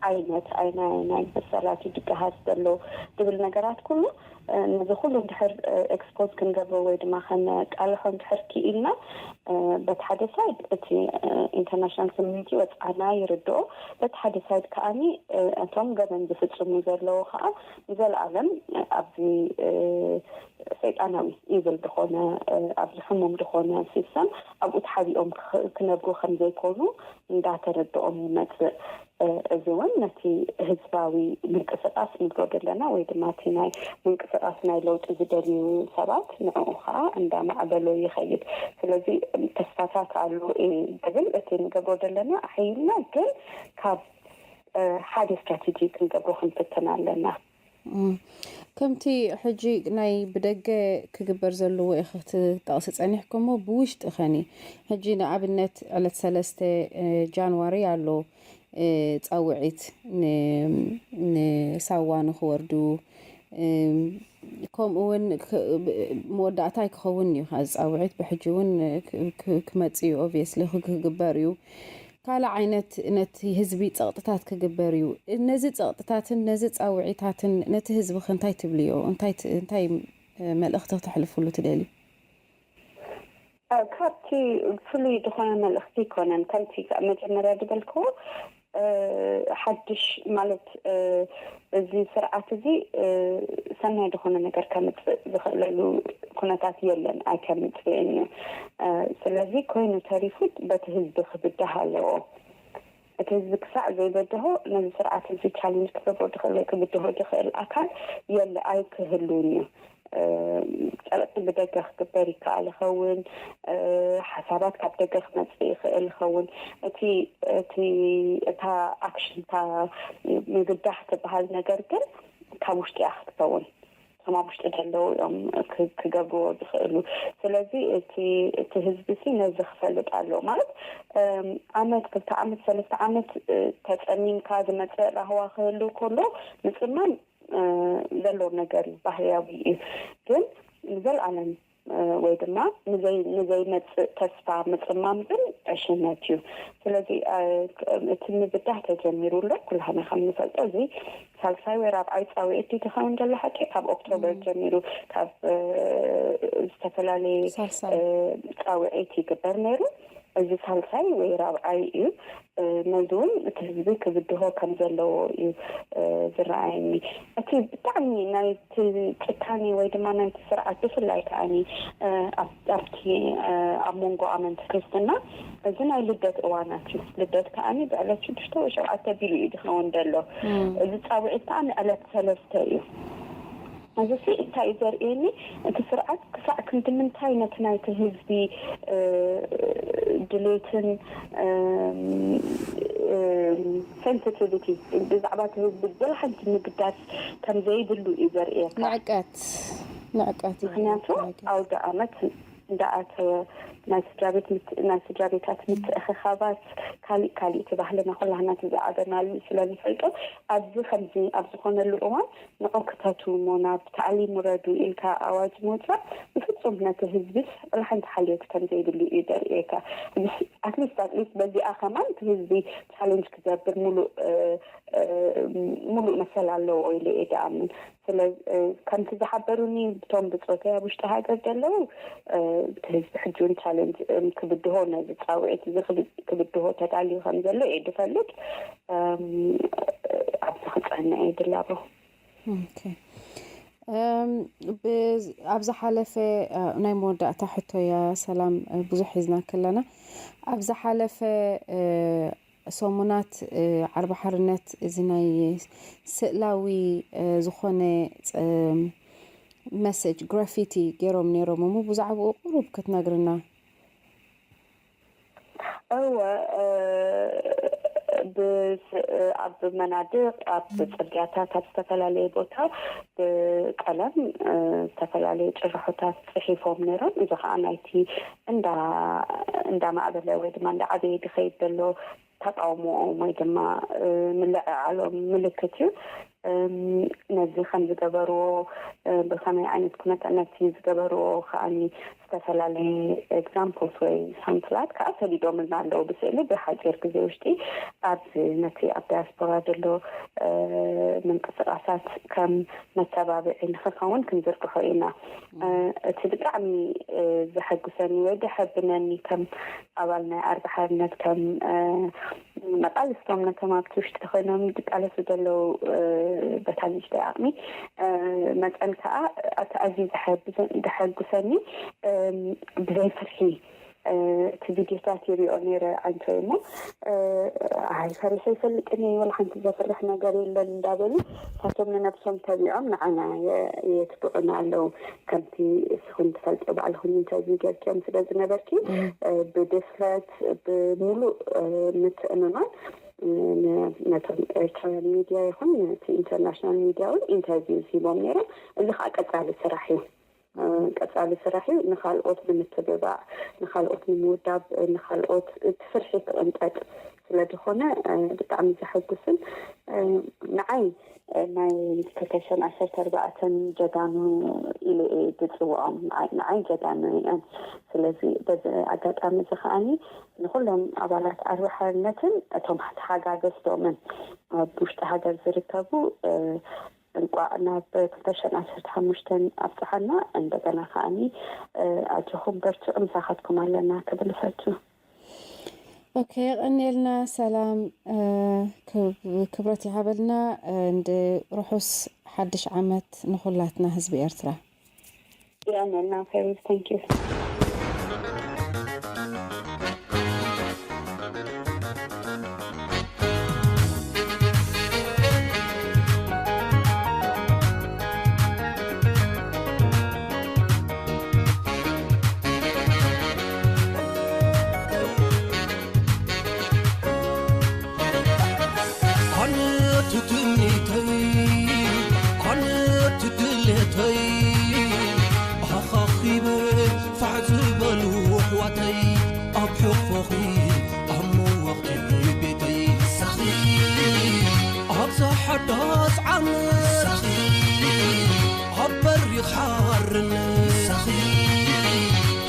ዓይነት ኣይናይ ናይ መሰላቱ ድገሃስ ዘሎ ዝብል ነገራት ኩሉ ነዚ ኩሉ እንድሕር ኤክስፖዝ ክንገብሮ ወይ ድማ ከነቃልሖ እንድሕር ክኢልና በቲ ሓደ ሳይድ እቲ ኢንተርናሽናል ኮሚኒቲ ወፅዓና ይርድኦ። በቲ ሓደ ሳይድ ከዓኒ እቶም ገበን ዝፍፅሙ ዘለዉ ከዓ ንዘለኣለም ኣብዚ ሰይጣናዊ ኢቭል ዝኾነ ኣብዚ ሕሙም ዝኾነ ሲስተም ኣብኡ ተሓቢኦም ክነብሩ ከምዘይኮኑ እንዳተረድኦም ይመፅእ። እዚ እውን ነቲ ህዝባዊ ምንቅስቃስ ንብሎ ዘለና ወይ ድማ እቲ ናይ ምንቅስቃስ ናይ ለውጢ ዝደልዩ ሰባት ንዕኡ ከዓ እንዳማዕበሎ ይኸይድ። ስለዚ ተስፋታት ኣሎ ዝብል እቲ ንገብሮ ዘለና ኣሕይልና ግን ካብ ሓደ ስትራቴጂ ክንገብሮ ክንፍትን ኣለና። ከምቲ ሕጂ ናይ ብደገ ክግበር ዘለዎ ኢኺ ክትጠቕሲ ጸኒሕኩሞ ብውሽጢ ኸኒ ሕጂ ንኣብነት ዕለት ሰለስተ ጃንዋሪ ኣሎ ጻውዒት ንሳዋ ንኽወርዱ ከምኡ እውን መወዳእታ ኣይክኸውን እዩ። እዚ ጻውዒት ብሕጂ እውን ክመጽእ እዩ። ኦብቪየስሊ ክግበር እዩ። ካልእ ዓይነት ነቲ ህዝቢ ጸቕጥታት ክግበር እዩ። ነዚ ጸቕጥታትን ነዚ ጻውዒታትን ነቲ ህዝብኺ እንታይ ትብልዮ? እንታይ ት- እንታይ መልእኽቲ ክተሕልፍሉ ትደልዩ? ካብቲ ፍሉይ ዝኾነ መልእኽቲ ኣይኮነን። ከምቲ መጀመርያ ዝበልክዎ ሓድሽ ማለት እዚ ስርዓት እዚ ሰናይ ዝኾነ ነገር ከምፅእ ዝኽእለሉ ኩነታት የለን፣ ኣይከምፅእን እዩ። ስለዚ ኮይኑ ተሪፉ በቲ ህዝቢ ክብዳህ ኣለዎ። እቲ ህዝቢ ክሳዕ ዘይበድሆ ነዚ ስርዓት እዚ ቻሌንጅ ክገብሮ ድኽእል ወይ ክብድሆ ድኽእል ኣካል የለ ኣይክህሉን እዩ። ጸቕጢ ብደገ ክግበር ይከኣል ይኸውን። ሓሳባት ካብ ደገ ክመጽእ ይኽእል ይኸውን። እቲ እቲ እታ ኣክሽን እታ ምብዳህ ትበሃል ነገር ግን ካብ ውሽጢ እያ ክትከውን። እቶም ኣብ ውሽጢ ዘለዉ እዮም ክገብርዎ ዝኽእሉ። ስለዚ እቲ እቲ ህዝቢ ሲ ነዚ ክፈልጥ ኣለዎ። ማለት ዓመት ክልተ ዓመት ሰለስተ ዓመት ተጸሚምካ ዝመጽእ ራህዋ ክህሉ ከሎ ምጽማም ዘሎ ነገር እዩ፣ ባህርያዊ እዩ። ግን ንዘለኣለም ወይ ድማ ንዘይመፅእ ተስፋ ምፅማም ግን ዕሽነት እዩ። ስለዚ እቲ ምብዳህ ተጀሚሩ ኣሎ። ኩላህና ከም ንፈልጦ እዚ ሳልሳይ ወይ ራብዓይ ፃውዒት ድዩ ዝኸውን ዘሎ ሓቂ ካብ ኦክቶበር ጀሚሩ ካብ ዝተፈላለየ ፃውዒት ይግበር ነይሩ። እዚ ሳልሳይ ወይ ራብዓይ እዩ። ነዚ እውን እቲ ህዝቢ ክብድሆ ከም ዘለዎ እዩ ዝረኣየኒ። እቲ ብጣዕሚ ናይቲ ጭካኔ ወይ ድማ ናይቲ ስርዓት ብፍላይ ከዓኒ ኣብቲ ኣብ መንጎ ኣመንቲ ክርስትና እዚ ናይ ልደት እዋናት እዩ። ልደት ከዓኒ ብዕለት ሽዱሽተ ወይ ሸውዓተ ቢሉ እዩ ዝኸውን ዘሎ። እዚ ፃውዒት ከዓኒ ዕለት ሰለስተ እዩ። እዚ ሲ እንታይ እዩ ዘርእየኒ? እቲ ስርዓት ክሳዕ ክንዲ ምንታይ ነቲ ናይቲ ህዝቢ ድሌትን ሴንሲቲቪቲ ብዛዕባ እቲ ህዝቢ ገለ ሓንቲ ምግዳስ ከም ዘይብሉ እዩ ዘርእየካ። ንዕቀት ንዕቀት እዩ። ምክንያቱ ኣውደ ኣመት እንዳኣተወ ናይ ስድራ ቤት ናይ ስድራ ቤታት ምትእኽኻባት ካሊእ ካሊእ እቲ ባህልና ኩላህና እቲ ዝዓበናሉ ስለ ንፈልጦ ኣብዚ ከምዚ ኣብ ዝኾነሉ እዋን ንዑ ክተቱ እሞ ናብ ታዕሊም ውረዱ ኢልካ ኣዋጅ ምውፃእ ብፍፁም ነቲ ህዝቢ ዋላ ሓንቲ ሓልዮት ከም ዘይብሉ እዩ ዘርእየካ። ኣትሊስት ኣትሊስት በዚኣ ከማን እቲ ህዝቢ ቻሌንጅ ክገብር ሙሉእ ሙሉእ መሰል ኣለዎ ኢለ እየ ዝኣምን። ስለ ከምቲ ዝሓበሩኒ እቶም ብፆተይ ኣብ ውሽጢ ሃገር ዘለዉ እቲ ህዝቢ ሕጂ እውን ቻሌንጅ ክብድሆ ነዚ ፃውዒት እዚ ክብድሆ ተዳልዩ ከም ዘሎ እየ ዝፈልጥ። ኣብዚ ክፅዕና እየ ዝላቦ። ኣብ ዝሓለፈ ናይ መወዳእታ ሕቶያ ሰላም ብዙሕ ሒዝና ከለና ኣብ ዝሓለፈ ሰሙናት ዓርቢ ሓርነት እዚ ናይ ስእላዊ ዝኾነ መሰጅ ግራፊቲ ገይሮም ነይሮም እሞ ብዛዕባኡ ቁሩብ ክትነግርና። እወ ኣብ መናድቕ ኣብ ፅርግያታት ኣብ ዝተፈላለየ ቦታ ብቀለም ዝተፈላለየ ጭርሖታት ፅሒፎም ነይሮም። እዚ ከዓ ናይቲ እንዳ እንዳማዕበለ ወይ ድማ እንዳዓበየ ዝኸይድ ዘሎ ተቃውሞኦም ወይ ድማ ምልዕዓሎም ምልክት እዩ። ነዚ ከም ዝገበርዎ ብከመይ ዓይነት ኩነታት ነቲ ዝገበርዎ ከዓኒ ዝተፈላለየ ኤግዛምፕልስ ወይ ሳምፕላት ከዓ ሰዲዶምልና ኣለዉ ብስእሊ ብሓፂር ግዜ ውሽጢ ኣብ ነቲ ኣብ ዳያስፖራ ዘሎ ምንቅስቃሳት ከም መተባብዒ ንክኸውን ክንዝርግሖ ኢና። እቲ ብጣዕሚ ዘሐጉሰኒ ወይ ዘሐብነኒ ከም ኣባል ናይ ዓርቢ ሓርነት ከም መቃልስቶም ነቶም ኣብቲ ውሽጢ ኮይኖም ዝቃለሱ ዘለዉ በታ ንእሽተይ ዓቕሚ መጠን ከዓ እቲ ኣዝዩ ዘሐጉሰኒ ብዘይ ፍርሒ እቲ ቪድዮታት ይሪኦ ነይረ ዓንቶይ እሞ ኣይ ፈሪሐ ይፈልጥን እየ ወላ ሓንቲ ዘፍርሕ ነገር የለን እንዳበሉ እሳቶም ንነብሶም ተቢዖም ንዓና የትብዑና ኣለዉ። ከምቲ እስኹም ትፈልጦ ባዕልኹም ኢንተርቪው ገርክዮም ስለ ዝነበርኪ ብድፍረት ብሙሉእ ምትእምማን ነቶም ኤርትራውያን ሚድያ ይኹን ነቲ ኢንተርናሽናል ሚድያ እውን ኢንተርቪው ሂቦም ነይሮም። እዚ ከዓ ቀፃሊ ስራሕ እዩ። ቀፃሊ ስራሕ እዩ። ንካልኦት ንምትብባዕ፣ ንካልኦት ንምውዳብ፣ ንካልኦት እቲ ፍርሒ ክቕንጠጥ ስለ ዝኾነ ብጣዕሚ ዘሐጉስን ንዓይ ናይ ክልተ ሽሕን ዓሰርተ ኣርባዕተን ጀጋኑ ኢለ እየ ዝፅውዖም። ንዓይ ጀጋኑ እዮም። ስለዚ በዚ ኣጋጣሚ እዚ ከዓኒ ንኩሎም ኣባላት ዓርቢ ሓርነትን እቶም ተሓጋገዝቶምን ኣብ ውሽጢ ሃገር ዝርከቡ እንቋዕ ናብ ክልተ ሽሕን ዓሰርተ ሓሙሽተን ኣብፅሓና። እንደገና ከዓኒ ኣጆኹም በርትዑ ምሳኻትኩም ኣለና ክብል እፈቱ። ኦኬ የቐንየልና ሰላም ክብረት ይሃበልና እንድ ርሑስ ሓድሽ ዓመት ንኹላትና ህዝቢ ኤርትራ። የቐንየልና ፌሩዝ። Thank you። ኣብ ሕቕፎኺ ኣብ መወቕቲ ቤተይ ሳኺ ኣብዛ ሓዳስ ዓመት ሳኺ ኣብ በሪኽ ሓርን ሳኺ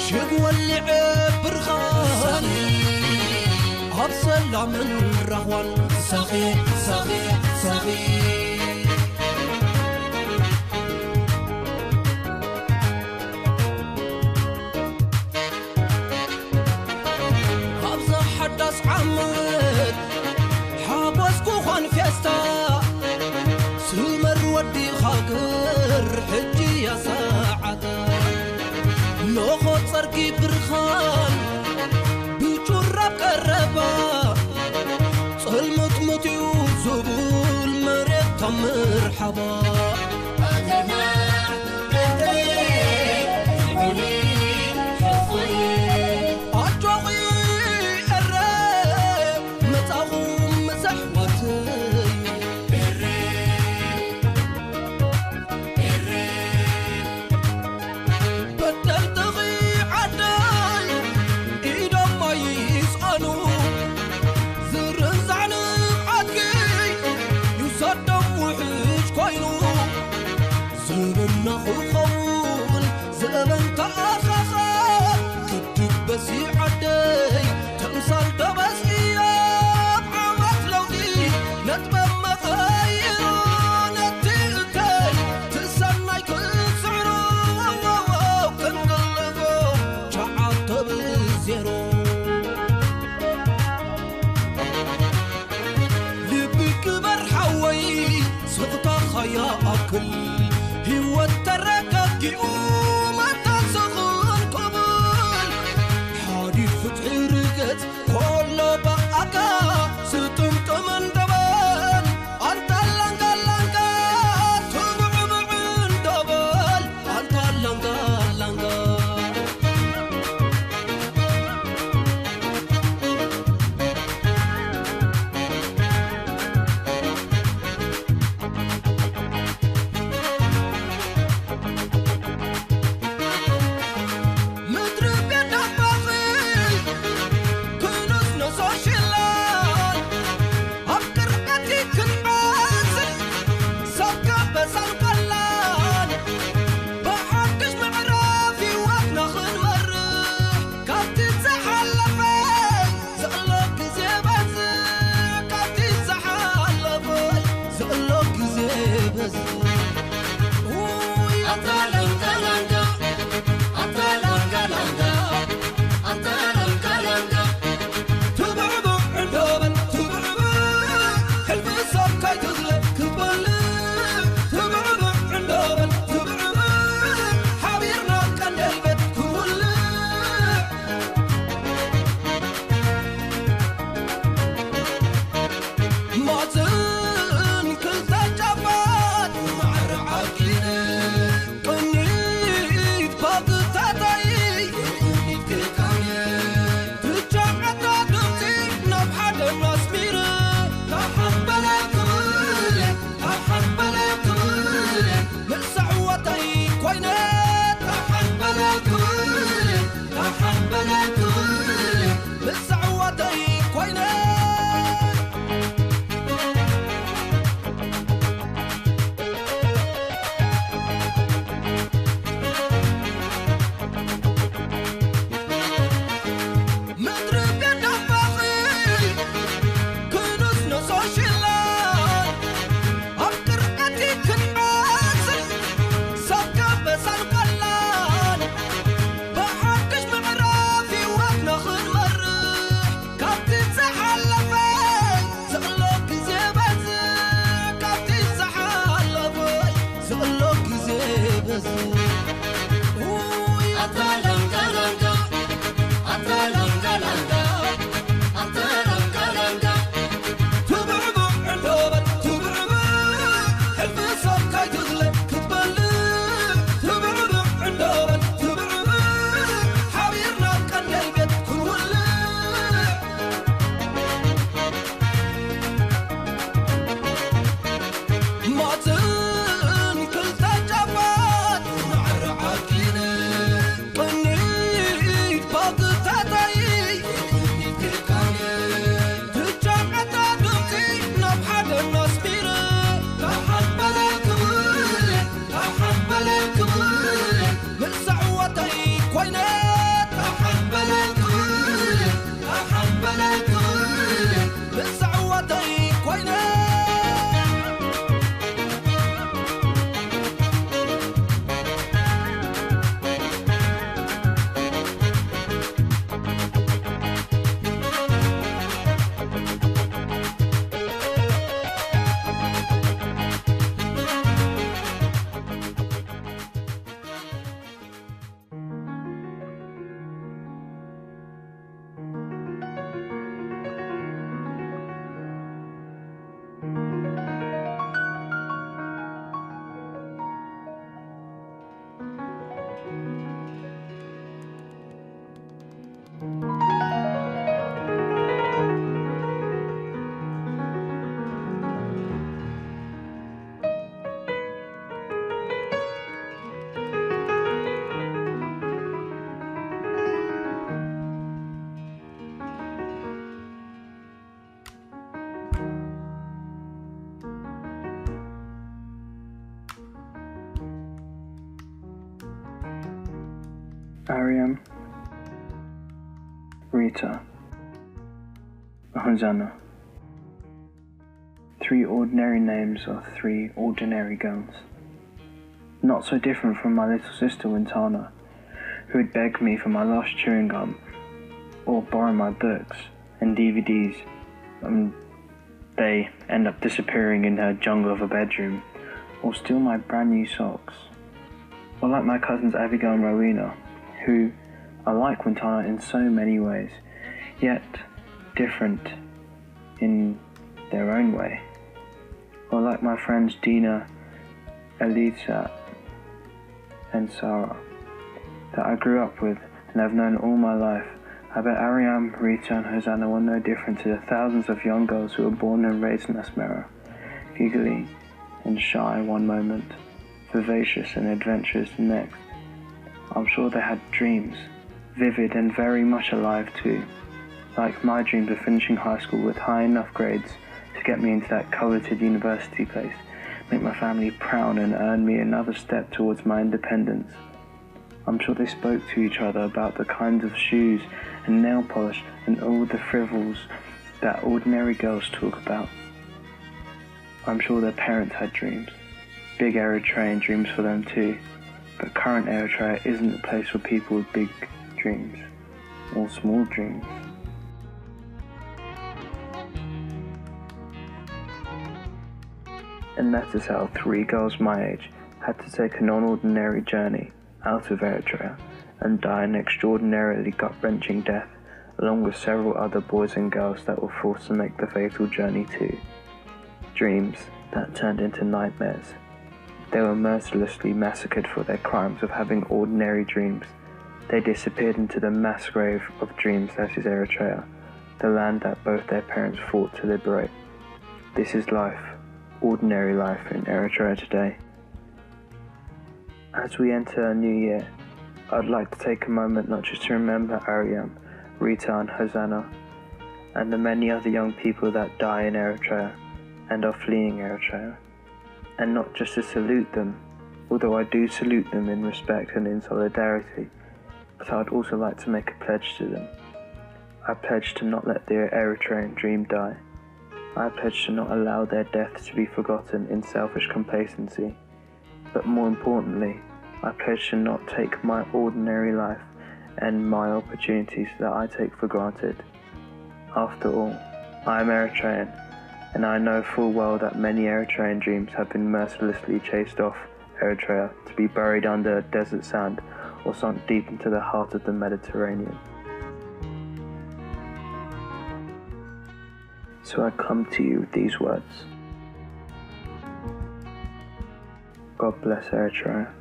ሽግ ወሊዐ ብርኻን ኣብ ሰላምን ራህዋን ሳኺ ሳኺ ሳኺ ኣብዛ ሓዳስ ዓመት ሓጎስ ክኾን ፌስታ ስመር ወዲ ሃገር ሕጂ እያ ሰዓታ ኖኾ ጸርጊ ብርኻን ብጩራብ ቀረባ ጸልምጥምጥ እዩ ዝብል መሬት ታምር ሓባ ኣጆኺ ኤረ መጻኹም ምስ ኣሕዋተይ በደልትኺ ዓደይ ኢዶም ኣይስኣኑ ዝርዛዕ ንብዓትኪ ይውሰዶም ውሕጅ ኮይኑ Ariam, Rita, Hosanna. Three ordinary names of three ordinary girls. Not so different from my little sister Wintana, who would beg me for my lost chewing gum or borrow my books and D V Ds, and they end up disappearing in her jungle of a bedroom, or steal my brand new socks. Or like my cousins Abigail and Rowena, who are like Wintana in so many ways, yet different in their own way. Or like my friends Dina, Elisa, and Sarah, that I grew up with and have known all my life. I bet Ariam, Rita, and Hosanna were no different to the thousands of young girls who were born and raised in Asmara, giggly and shy one moment, vivacious and adventurous the next. I'm sure they had dreams, vivid and very much alive too. Like my dreams of finishing high school with high enough grades to get me into that coveted university place, make my family proud and earn me another step towards my independence. I'm sure they spoke to each other about the kinds of shoes and nail polish and all the frivels that ordinary girls talk about. I'm sure their parents had dreams. Big Eritrean dreams for them too. But current Eritrea isn't a place for people with big dreams or small dreams. And that is how three girls my age had to take a non-ordinary journey out of Eritrea and die an extraordinarily gut-wrenching death, along with several other boys and girls that were forced to make the fatal journey too. Dreams that turned into nightmares. They were mercilessly massacred for their crimes of having ordinary dreams. They disappeared into the mass grave of dreams that is Eritrea, the land that both their parents fought to liberate. This is life, ordinary life in Eritrea today. As we enter a new year, I'd like to take a moment not just to remember Ariam, Rita, and Hosanna, and the many other young people that die in Eritrea and are fleeing Eritrea, and not just to salute them, although I do salute them in respect and in solidarity, but I'd also like to make a pledge to them. I pledge to not let the Eritrean dream die. I pledge to not allow their deaths to be forgotten in selfish complacency. But more importantly, I pledge to not take my ordinary life and my opportunities that I take for granted. After all, I am Eritrean, and I know full well that many Eritrean dreams have been mercilessly chased off Eritrea to be buried under desert sand or sunk deep into the heart of the Mediterranean. So I come to you with these words. God bless Eritrea.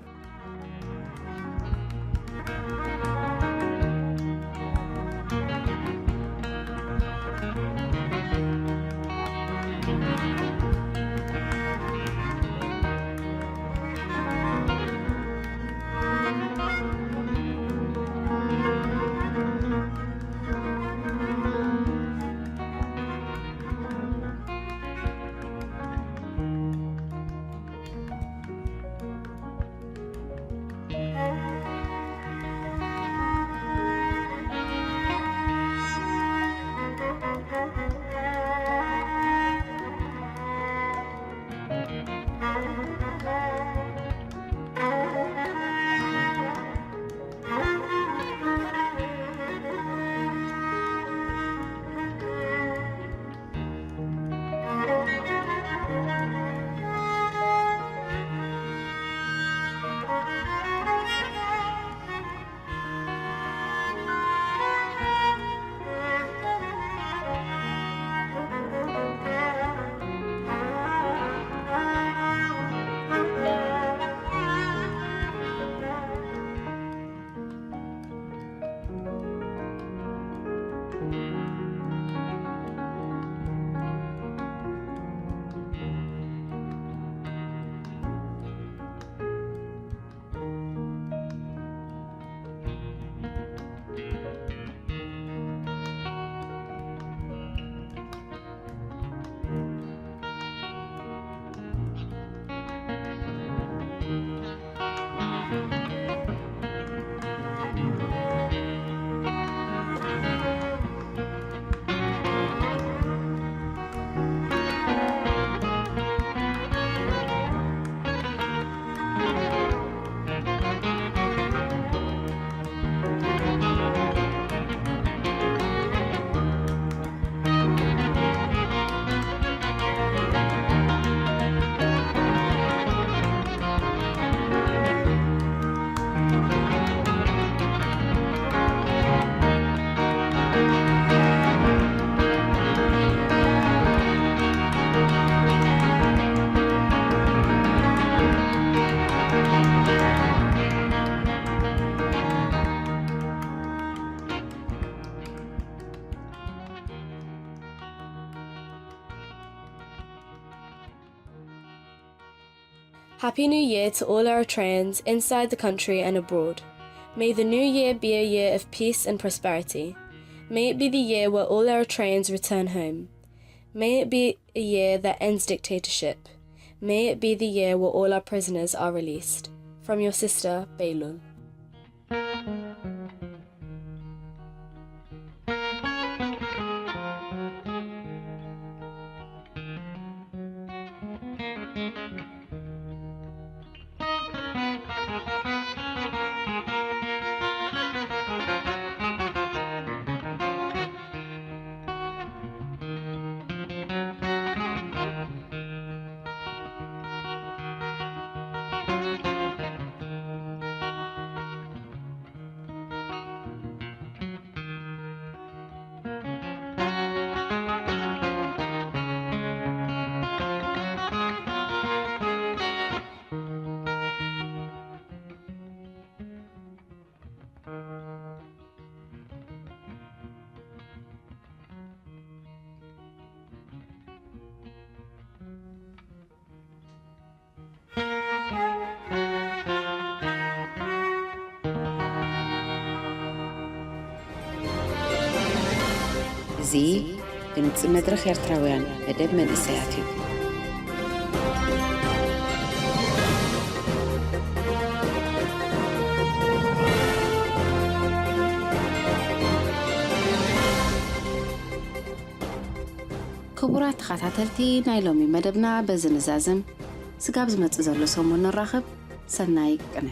Happy New Year to all Eritreans inside the country and abroad. May the new year be a year of peace and prosperity. May it be the year where all Eritreans return home. May it be a year that ends dictatorship. May it be the year where all our prisoners are released. From your sister, Beilul. እዚ ድምፂ መድረኽ ኤርትራውያን መደብ መንእሰያት እዩ። ክቡራት ተኸታተልቲ ናይ ሎሚ መደብና በዚ ንዛዝም። ስጋብ ዝመጽእ ዘሎ ሰሙን ንራኸብ። ሰናይ ቅነ።